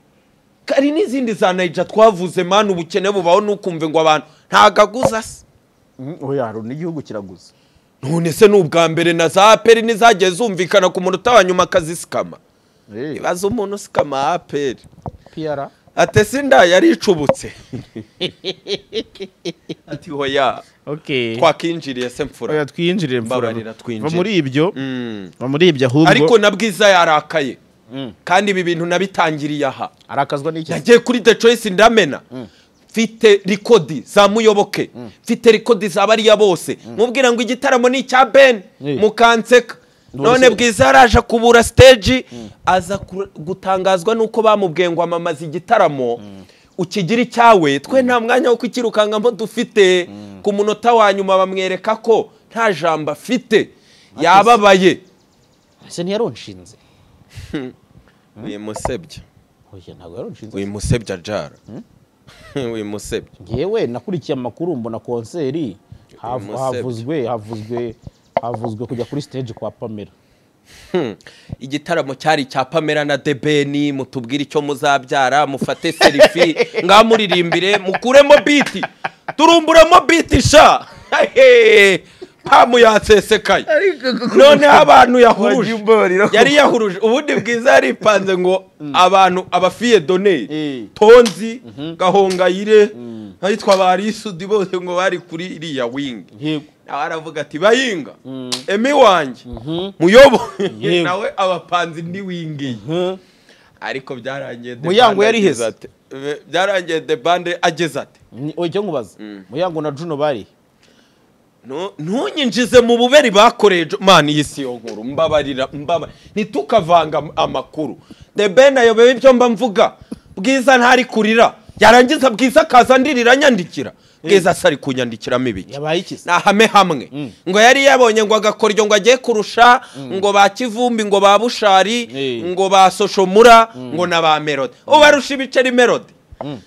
Kari n'izindi za Naija twavuze man, ubukene bubaho nukumve ngo abantu ntagaguza se. Oya, n'igihugu kiraguza. None se n'ubwa mbere na za APR nizagiye zumvikana ku munota wa nyuma akazisikama. Ibaze umuntu usikama APR. PR. Ate sinda yari icubutse. Ati hoya. Okay. Twakinjiriye se mfura. Oya twinjiriye mfura. Mbabarira twinjire. Muri ibyo. Muri ibyo ahubwo. Ariko na Bwiza yarakaye. Kandi ibi bintu nabitangiriye aha. Arakazwa n'iki? Nagiye kuri The Choice ndamena. Mfite rikodi za Muyoboke. Mfite rikodi za bariya bose. Mubwira ngo igitaramo ni icya Ben mukanseka. None Bwiza yaraje kubura stage, aza gutangazwa nuko bamubwiye ngo amamaza igitaramo ukigira icyawe, twe nta mwanya wo kukirukangamo dufite. Ku munota wa nyuma bamwereka ko nta jambo afite, yababaye. Ese ntiyaronshinze? Wimusebye. Oya ntabwo yaronshinze. Wimusebye Jara. Wimusebye. Ngewe nakurikiye amakuru mbona konseri havuzwe kujya kuri stage kwa Pamela. Igitaramo cyari cya Pamela na Debeni, mutubwire icyo muzabyara, mufate selfie ngamuririmbire, mukuremo beat. Turumburamo beat sha. Pamu yatsesekaye. None abantu yahuruje. Yari yahuruje. Ubundi Bwiza yaripanze ngo abantu abafiye donner. Tonzi, Gahongayire, ahitwa Barisudi bose ngo bari kuri iriya wing. Nawe aravuga ati bayinga emi wanjye muyobo, nawe abapanzi ndi wingi. Ariko byarangiye Muyango yari heza. Byarangiye The Band ageze ate? Oya nkubaza. Muyango na Juno bari. Ntunyinjize mu buberi bakoreye man iyi si yo nkuru, mbabarira ntitukavanga amakuru. The Ben ayobewe ibyo mba mvuga. Bwiza ntari kurira. Yarangiza Bwiza kaza ndirira nyandikira. Bwiza sari kunyandikiramo ibiki. Yabaye iki? Nahame hamwe. Ngo yari yabonye ngo agakoryo ngo agiye kurusha, ngo ba Kivumbi, ngo ba Bushari, ngo ba Soshomura, ngo na ba Melody. Ubarusha ibiceri Melody.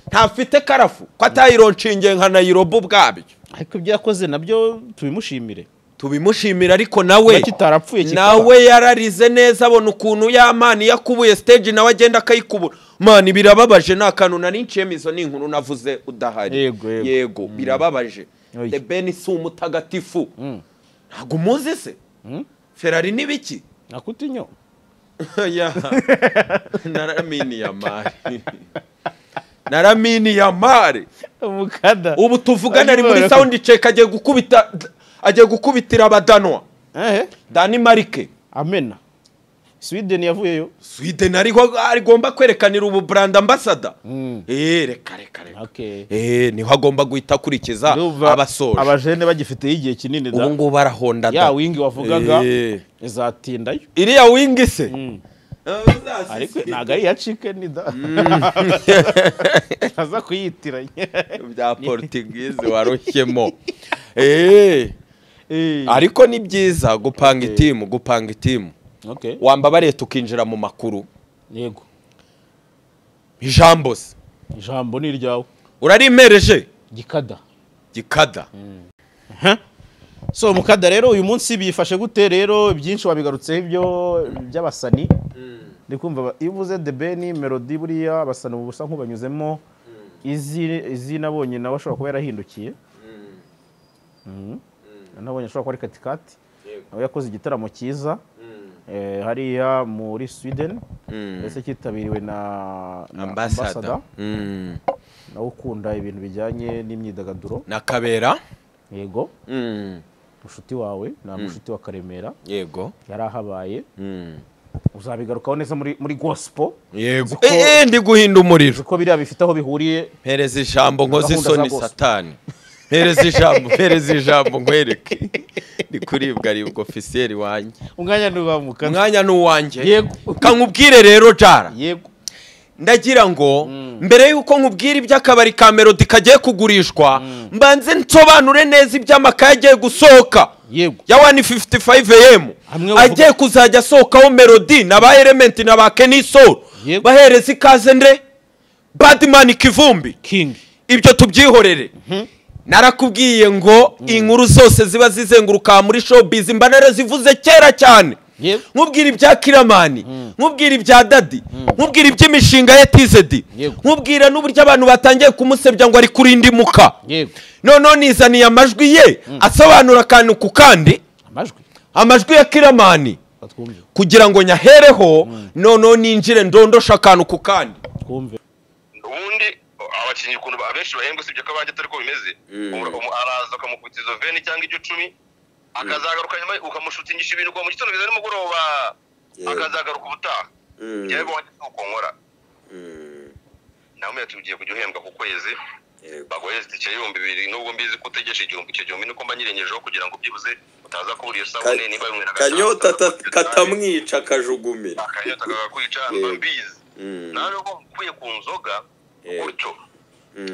Ntafite karafu ko atayironshinge nka Nairobi ubwabyo. Ariko ibyo yakoze nabyo tubimushimire. Tubimushimira, ariko nawe nawe yararize neza, abona ukuntu ya mani yakubuye stage nawe agenda akayikubura. Mani birababaje, nta kantu nari nciyemo, izo ni inkuru navuze udahari. Yego birababaje. The Ben si umutagatifu. Ntabwo umuzi se? Ferrari ni biki? Nakutinyo. Ya. Naramini ya mari. Naramini ya mari. Umukada. Ubu tuvugana ari muri sound check agiye gukubita, agiye gukubitira abadanwa. Dani Marike. Amena. Sweden yavuyeyo. Sweden ariho agomba kwerekanira ubu brand ambassador. Reka reka reka. Okay. Niho agomba guhita akurikiza abasoje. Abajene bagifite igihe kinini da. Ubu ngubu barahonda da. Ya wingi wavugaga izatindayo. Iriya wingi se? Ariko ntago ari ya chicken da. Aza kuyitiranya. Bya Portuguese waroshyemo. Ariko ni byiza gupanga itimu, gupanga itimu. Okay. Wambabariye tukinjira mu makuru. Yego. Ijambo se. Ijambo ni iryawe. Urarimereje? Gikada. Gikada. So mukada rero uyu munsi bifashe gute rero, byinshi wabigarutseho ibyo by'abasani. Ndi kumva iyo uvuze The Ben, Melody, buriya abasani ubusa nk'ubanyuzemo. Izi nabonye nawe ashobora kuba yarahindukiye. Nabonye ashobora kuba ari katikati. Nawe yakoze igitaramo cyiza. Hariya muri Sweden, ndetse cyitabiriwe na ambassador. Nawe ukunda ibintu bijyanye n'imyidagaduro na Kabera. Yego. Mushuti wawe na mushuti wa Karemera. Yego. Yarahabaye. Uzabigarukaho neza muri gospel. Yego. Ndi guhinda umuriro. Uko biriya bifite aho bihuriye. Mpereza ijambo nkoze isoni satani. Mpereza ijambo, mpereza ijambo nkwereke. Ndi kuribwa aribwo officiel wanjye. Umwanya ni uwa mukanda. Umwanya ni uwanjye. Yego. Kankubwire rero Jara. Yego. Ndagira ngo mbere yuko nkubwira iby'akabari ka Melody kagiye kugurishwa, mbanze nsobanure neza iby'amakaye agiye gusohoka. Yego. Ya 1:55 am agiye kuzajya asohokaho Melody na ba Element na ba Kenny Soul bahereza ikaze nde Badman Kivumbi King. Ibyo tubyihorere. Narakubwiye ngo inkuru zose ziba zizenguruka muri showbiz mba narazivuze kera cyane. Nkubwira ibya Kiramani, nkubwira ibya Dadi, nkubwira iby'imishinga ya TZD, nkubwira n'uburyo abantu batangiye kumusebya ngo ari kurinda imuka. None nizaniye amajwi ye asobanura akantu ku kandi, amajwi ya Kiramani kugira ngo nyahereho, none ninjire ndondosha akantu ku kandi. Ubundi abakinnyi ukuntu abenshi bahembwa sibyo ko abanjye atari ko bimeze, araza akamukubita izo veni cyangwa iryo 10 akazagaruka nyuma ukamushutingisha ibintu kwa mu gitondo biza nimugoroba akazagaruka ubutaha. Njyewe wanjye uko nkora nawe tugiye kujya uhembwa ku kwezi, baguhereza itike y'ibihumbi 2 nubwo mbizi ko utegesha 1000 icyo 1000 nuko mba nyirengejeho kugira ngo byibuze utaza kubura iyo sabune niba bimwe na kanyota katamwica akajugumira akanyota kakakwica mba mbizi nawe uko ukwiye ku nzoga gutyo.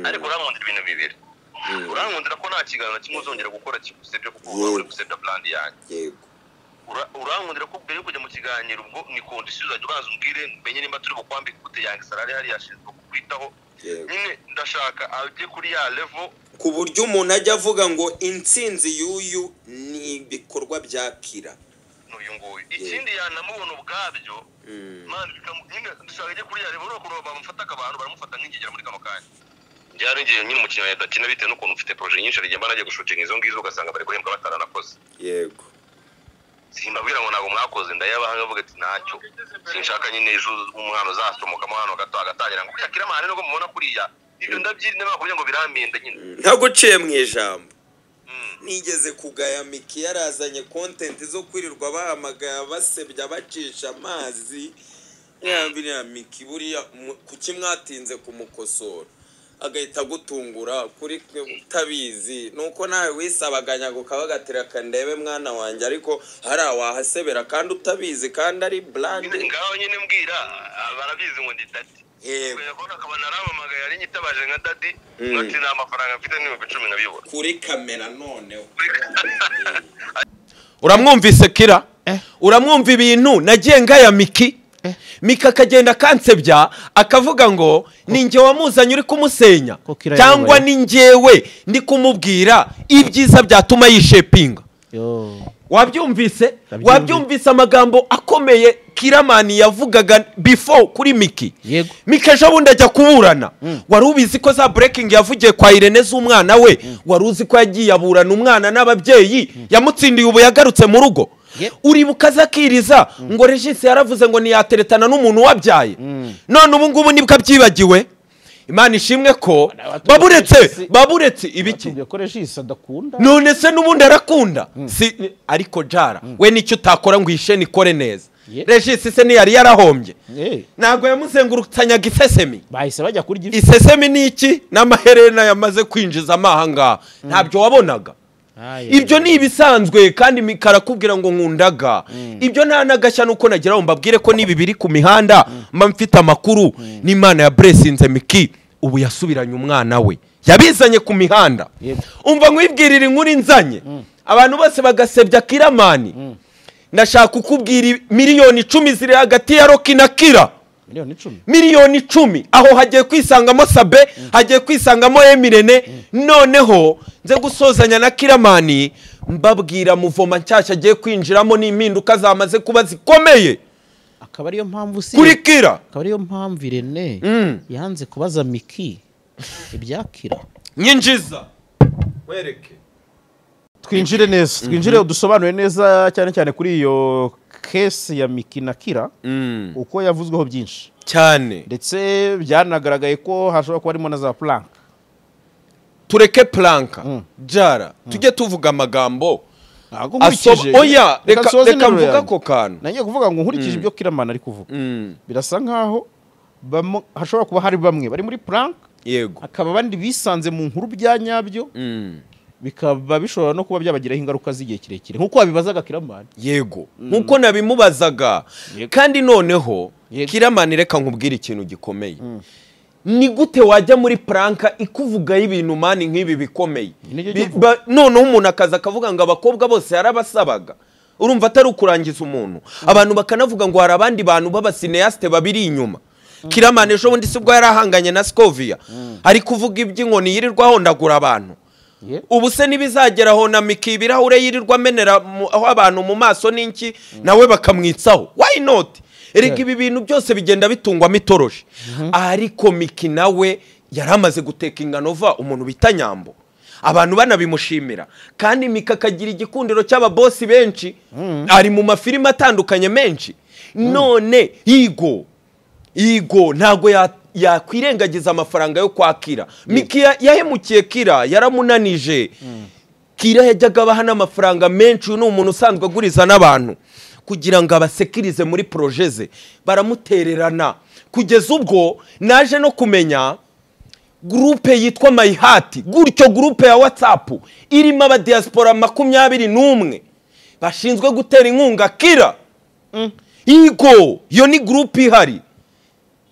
Ariko urankundira ibintu bibiri, urankundira ko nta kiganiro kimwe uzongera gukora kigusebya kuko uri gusebya brand yanjye. Yego. Urankundira ko mbere yo kujya mu kiganiro ubwo ni condition uzajya ubanza umbwire menye nimba turi bukwambike gute yange salari hari yashinzwe kukwitaho. Nyine ndashaka ajye kuri ya level ku buryo umuntu ajya avuga ngo intsinzi y'uyu ni ibikorwa bya Kira n'uyu nguyu. Ikindi yanamubona ubwabyo man nyine ndashaka ajye kuri ya level ukuntu bamufata abantu baramufata nk'ingegera muri kano kanya. Byarengeye nyine umukinnyi adakina bitewe n'ukuntu mfite projet nyinshi arigiye mba nagiye gushutinga izo ngizo ugasanga bari guhembwa bataranakoze. Yego. Simbabwira ngo ntabwo mwakoze ndayabaha nkavuga ati ntacyo sinshaka nyine ejo umwana uzasomokamo hano gato agatangira ngo kuriya Kiramani nubwo mubona kuriya ibyo ndabyirinda bakubwira ngo birampenda nyine. Ntaguciye mu ijambo. Nigeze kugaya Miki yarazanye content zo kwirirwa bahamagaye basebya bacisha amazi. Nyambira Miki buriya kuki mwatinze kumukosora agahita gutungura kuri utabizi nuko nawe wisabaganya gukabagatira kandebe mwana wanjye, ariko hari awahasebera kandi utabizi kandi ari brand. Ngaho nyine mbwira barabizi ngo ndi Dadi. Yego. Kubona akaba naramamagaye ari nyitabaje nka Dadi ngati nta mafaranga mfite n'ibihumbi 10 nkabibura kuri kamera noneho. Uramwumvise Kira? Uramwumva ibintu nagiye ngaya Miki. Mika akagenda kansebya akavuga ngo ni njye wamuzanye uri kumusenya cyangwa ni njyewe ndi kumubwira ibyiza byatuma yishepinga. Wabyumvise? Wabyumvise amagambo akomeye Kiramani yavugaga before kuri Miki. Miki ejo bundi ajya kuburana. Wari ubizi ko za breaking yavugiye kwa Irene z'umwana we, wari uzi ko yagiye aburana umwana n'ababyeyi yamutsindiye ubu yagarutse mu rugo. Uribuka zakiriza ngo Regis yaravuze ngo niyateretana n'umuntu wabyaye. None ubu ngubu nibwo abyibagiwe. Imana ishimwe ko baburetse ibiki none se n'ubundi arakunda si ariko Jara we nicyo utakora ngo isheni ikore neza. Regis se ntiyari yarahombye, ntabwo yamuzengurukanyaga isesemi, bahise bajya kurya isesemi ni iki n'amaherena yamaze kwinjiza amahanga ntabyo wabonaga. Ibyo ni ibisanzwe kandi mikarakubwira ngo nkundaga. Ibyo nta nagashya nuko nagira ngo mbabwire ko nibi biri ku mihanda mba mfite amakuru n'Imana ya blessinze Miki ubu yasubiranye umwana we yabizanye ku mihanda. Umva nkwibwirira inkuru inzanye abantu bose bagasebya Kiramani. Ndashaka kukubwira miliyoni 10 ziri hagati ya Rocky na Kira. Miliyoni 10 aho hagiye kwisangamo Sabe, hagiye kwisangamo Emirene. Noneho nze gusozanya na Kiramani mbabwira muvoma nshyashya agiye kwinjiramo n'impinduka zamaze kuba zikomeye. Akaba ariyo mpamvu si kuri Kira, akaba ariyo mpamvu Irene yanze kubaza Miki ibya Kira. Nyinjiza wereke twinjire neza, twinjire udusobanure neza cyane cyane kuri iyo case ya Miki na Kira uko yavuzweho byinshi cyane, ndetse byanagaragaye ko hashobora kuba harimo na za plank. Tureke planka Jara, tujye tuvuga amagambo. Oya reka mvuga ko kantu nangiye kuvuga ngo nkurikije ibyo Kiramana ari kuvuga birasa nkaho hashobora kuba hari bamwe bari muri plank, yego, akaba abandi bisanze mu nkuru bya nyabyo, bikaba bishobora no kuba byabagiraho ingaruka z'igihe kirekire nkuko wabibazaga Kiramani. Yego, nkuko nabimubazaga. Kandi noneho Kiramani reka nkubwire ikintu gikomeye. Ni gute wajya muri pranka ikuvugaho ibintu mani nk'ibi bikomeye? Noneho umuntu akaza akavuga ngo abakobwa bose yarabasabaga. Urumva atari ukurangiza umuntu. Abantu bakanavuga ngo hari abandi bantu b'abasineaste babiri inyuma. Kiramani ejo bundi sibwo yarahanganye na Scovia. Ari kuvuga iby'inkoni yirirwa hondagura abantu. Ubu se nibizageraho na Miki ibirahure yirirwa amenera aho abantu mu maso n'inki nawe bakamwitsaho. Why not? Erega ibi bintu byose bigenda bitungwamo itoroshi. Ariko Miki nawe yaramaze guteka ingano va umuntu bita Nyambo. Abantu banabimushimira. Kandi Miki akagira igikundiro cy'ababosi benshi. Ari mu mafilime atandukanye menshi. None Igo ntago yakwirengagiza amafaranga yo kwakira. Miki yahemukiye Kira, yaramunanije. Kira yajyaga abaha n'amafaranga menshi. Uyu ni umuntu usanzwe aguriza n'abantu kugira ngo abasekirize muri projet ze. Baramutererana kugeza ubwo naje no kumenya groupe yitwa My Heart, gutyo groupe ya WhatsApp irimo aba diaspora 21 bashinzwe gutera inkunga Kira. Igo yo ni groupe ihari.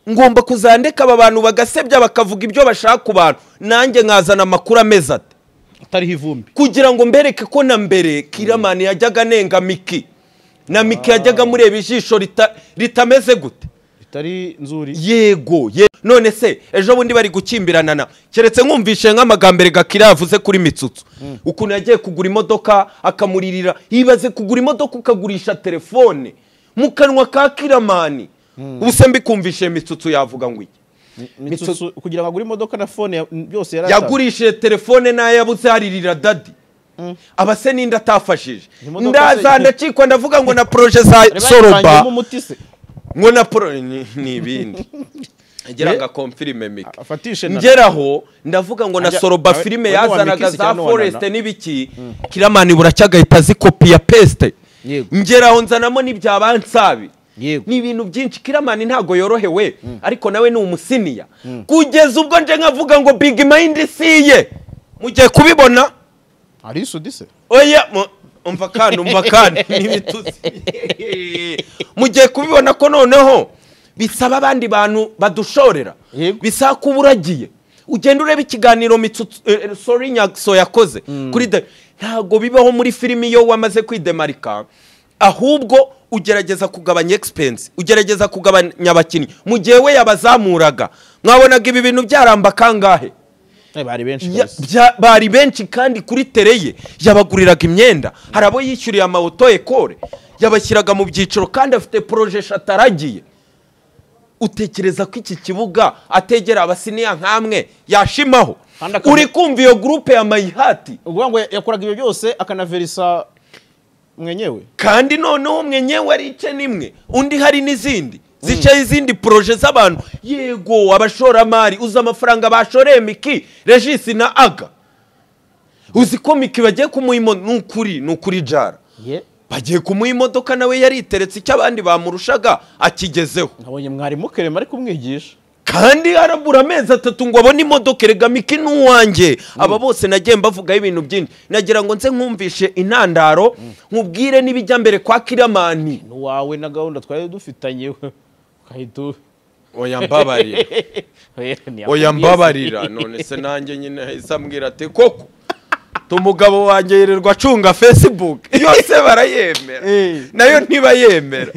Ngomba kuzandeka aba bantu bagasebya bakavuga ibyo bashaka ku bantu, nanjye nkazana amakuru ameze ate atariho ivumbi, kugira ngo mbereke ko na mbere Kiramani yajyaga anenga Miki, na Miki yajyaga mureba ijisho ritameze gute, ritari nzuri. Yego. None se ejo bundi bari gukimbirana na keretse nkumvishe nk'amagambere Gakira yavuze kuri Mitsutsu, ukuntu yagiye kugura imodoka akamuririra. Yibaze kugura imodoka ukagurisha telefone mu kanwa ka Kiramani. Ubu se mbikumvishe Mitsutsu yavuga ngo iki? Mitsutsu kugira ngo agure imodoka na phone byose yaratanze. Yagurishije telefone nayo yabuze haririra dadi. Abase ninde atafashije? Ndaza ndacikwa ndavuga ngo na projet za Soroba ngo na ni ibindi. Ngira ngo confirme Miki. Ngeraho ndavuga ngo na Soroba filime yazanaga za Forest n'ibiki, Kiramani buracyagahita zikopiya paste. Ngeraho nzanamo n'ibyabansabi. Ni ibintu byinshi. Kiramani ntago yorohewe, ariko nawe ni umusiniya. Kugeza ubwo nje nkavuga ngo Big Mind siye. Mugiye kubibona ari sudise. Oya umva kandi n'ibitutsi. Mugiye kubibona ko noneho bisaba abandi bantu badushorera. Bisaba kuburagiye. Ugenda ureba ikiganiro Mitsutsu sorry Nyakso yakoze kuri ntago bibaho muri filimi yo wamaze kwidemarika, ahubwo ugerageza kugabanya expense, ugerageza kugabanya abakinnyi. Mu gihe we yabazamuraga mwabonaga ibi bintu byaramba kangahe? Bari benshi, bari benshi kandi kuri tereye yabaguriraga imyenda. Hari abo yishyuriye amauto ekore, yabashyiraga mu byiciro kandi afite projet shataragiye. Utekereza ko iki kibuga ategera abasiniya nkamwe yashimaho? Uri kumva iyo groupe ya My Heart ubwo ngo yakoraga ibyo byose akanaverisa mwenyewe, kandi noneho mwenyewe ari ice nimwe undi hari n'izindi zicaye izindi projet z'abantu. Yego abashoramari uza amafaranga bashoreye Miki, Regis na Aga. Uzi ko Miki bagiye kumuha nukuri nukuri jara. Bagiye kumuha imodoka nawe yariteretse icyo abandi bamurushaga akigezeho. Nabonye mwarimu Kerema ari kumwigisha kandi arabura amezi 3 ngo abone imodoka. Erega Miki n'uwanjye. Aba bose nagiye mbavugaho ibintu byinshi, nagira ngo nze nkumvishe intandaro, nkubwire n'ibijya mbere kwa Kiramani. N'uwawe na gahunda twari dufitanye ukahita oya mbabarira. Oya mbabarira. None se nanjye nyine isambwira ati koko tumugabo wanjye yirirwa acunga Facebook yose barayemera nayo ntibayemera.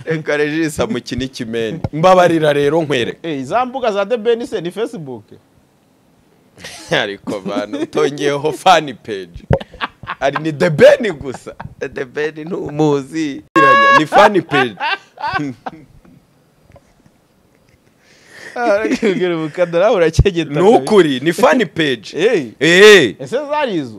Eka Regis amukina ikimeni. Mbabarira rero nkwereke. Za mbuga za The Ben se ni Facebook. Ariko bana utongeyeho fan page. Ari ni The Ben gusa. The Ben ntumuzi. Ni fan page. Nukuri ni fan page. Ese zarizo.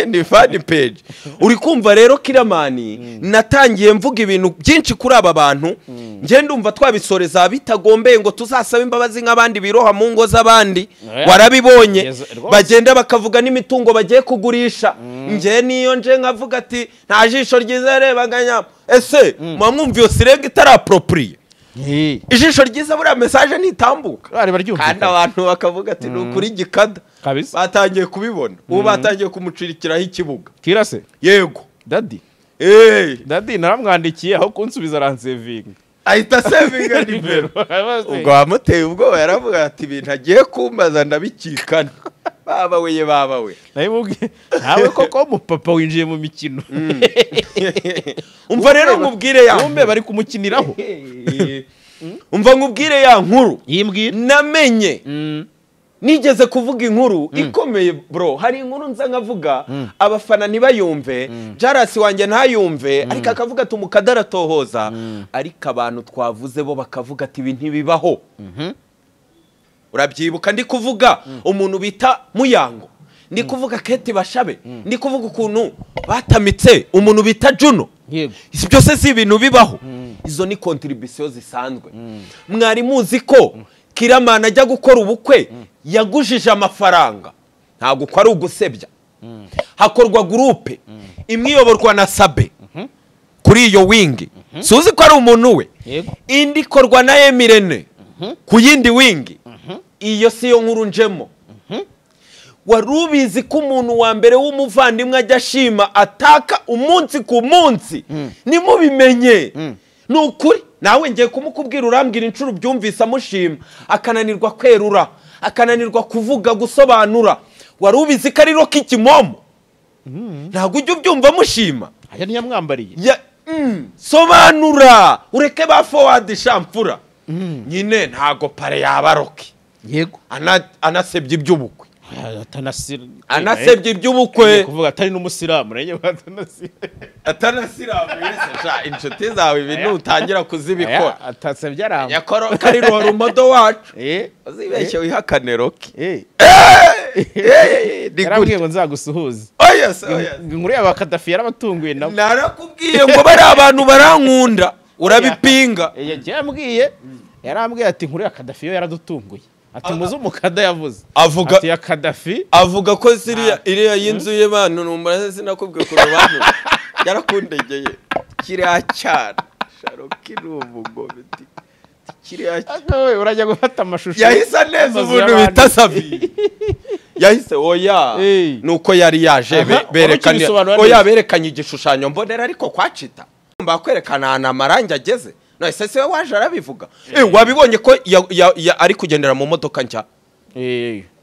Ni fan page. Uri kumva rero Kiramani natangiye mvuga ibintu byinshi kuri aba bantu. Nge ndumva twabisoreza bitagombeye ngo tuzasabe imbabazi nk'abandi biroha mu ngo z'abandi. Warabibonye bagenda bakavuga n'imitungo bagiye kugurisha. Nge niyo nje nkavuga ati nta jisho ryiza rebaganya. Ese mwamwumva iyo sirega itaraapproprié. Ijisho ryiza buriya message nitambuka kandi abantu bakavuga ati nukuri gikada batangiye kubibona ubu batangiye kumucirikiraho ikibuga. Kirase yego daddy daddy naramwandikiye aho kunsubiza aransevinga. Ahita sevinga nimero. Ubwo wamuteye ubwoba yaravuga ati ibintu agiye kumbaza ndabikikana. Baba we baba we. Nawe koko umupapa winjiye mu mikino. Umva rero nkubwire ya umbe bari kumukiniraho. Umva nkubwire ya nkuru. Yimbwira. Namenye. Nigeze kuvuga inkuru ikomeye bro. Hari inkuru nza nkavuga abafana ntibayumve, Jarasi wanjye ntayumve, ariko akavuga ati umukadara tohoza, ariko abantu twavuze bo bakavuga ati ibi ntibibaho. Urabyibuka ndi kuvuga umuntu bita Muyango, ndi kuvuga Keti Bashabe, ndi kuvuga ukuntu batamitse umuntu bita Juno. Izi byose si ibintu bibaho. Izo ni contribution zisanzwe. Mwari muzi ko Kiramana ajya gukora ubukwe yagujije amafaranga, ntabwo ko ari ugusebya. Hakorwa groupe imwe iyoborwa na Sabe kuri iyo wingi, suzi ko ari umuntu we, indi ikorwa na Emirene ku yindi wingi. Iyo si yo nkuru njemo. Wari ubizi ko umuntu wa mbere w'umuvandimwe ajya ashima ataka umunsi ku munsi, nimubimenye. Ni ukuri nawe ngiye kumukubwira, urambwira inshuro byumvise amushima akananirwa kwerura, akananirwa kuvuga, gusobanura. Wari ubizi ko ari Rocky Kimomo? Ntabwo ujya ubyumva amushima. Aya ntiyamwambariye. Sobanura ureke ba forward shamfura. Nyine ntago pare yaba Rocky. Yego. Anasebye iby'ubukwe. Anasebye iby'ubukwe. Kuvuga atari n'umusilamu, renye atanasiramu yese sha inshuti zawe ibintu utangira kuzibikora. Atasebye aramba. Yakoro kari rumodo wacu. Uzibeshye wihakane Rocky. Yarambwiye ngo nzagusuhuze. Oya se oya. Inkuru ya Kadafi yarabatunguye nabo. Narakubwiye ngo bari abantu barankunda, urabipinga. Yarambwiye ati inkuru ya Kadafi yo yaradutunguye. Ati muzi umukada yavuze. Avuga ati ya Kadafi avuga ko ziriya iriya y'inzu ye bantu numva sinakubwiye ku rubantu. Yarakundegeye. Kiriya cyana. Sharoki n'umugome ti. Kiriya cyana. Urajya gufata amashusho. Yahise neza ubuntu bita Savi. Yahise oya nuko yari yaje berekanye oya berekanye igishushanyo mbonera ariko kwacita. Mba kwerekana na amarangi ageze. No ese se waje arabivuga. Wabibonye ko ari kugendera mu modoka nshya?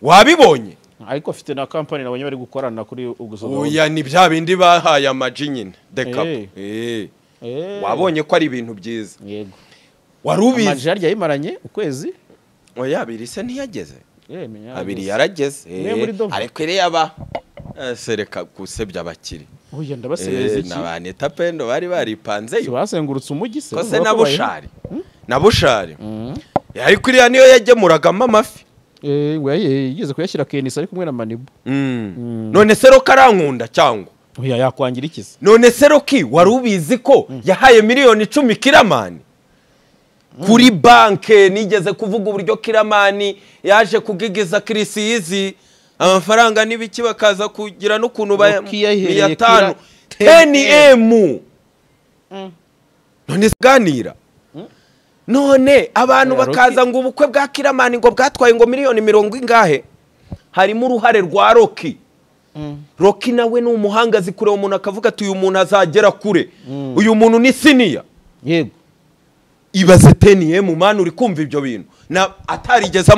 Wabibonye? Ariko afite na company nabonye bari gukorana kuri ugusoza. Oya ni bya bindi bahaye amaji nyine the cup. Wabonye ko ari ibintu byiza. Yego. Wari ubizi. Amaji yarya yimaranye ukwezi? Oya abiri se ntiyageze. Abiri yarageze. Ariko iri yaba sereka gusebya abakiri. Oya ndabasebeza iki? Nabaneta pendo bari baripanzeyo. Basengurutse umujyi se. Kose na Bushari. Na Bushari. Ariko iriya niyo yagemuragamo amafi. Yigeze kuyashyira Kenisa ari kumwe na Manibu. None se Rocky arankunda cyangwa? Oya yakwangira iki se? None se Rocky wari ubizi ko yahaye miliyoni 10 Kiramani? Kuri banke nigeze kuvuga uburyo Kiramani yaje kugigiza Kirisizi amafaranga n'ibiki bakaza kugira n'ukuntu ba 500 10M. None ganira. None abantu bakaza ngo ubukwe bwa Kiramani ngo bwatwaye ngo miliyoni 40 ingahe? Harimo uruhare rwa Rocky. Rocky nawe ni umuhanga zikure, umuntu akavuga ati uyu muntu azagera kure. Uyu muntu ni senior. Yego. Ibaze 10M man uri kumva ibyo bintu. Na atarigeze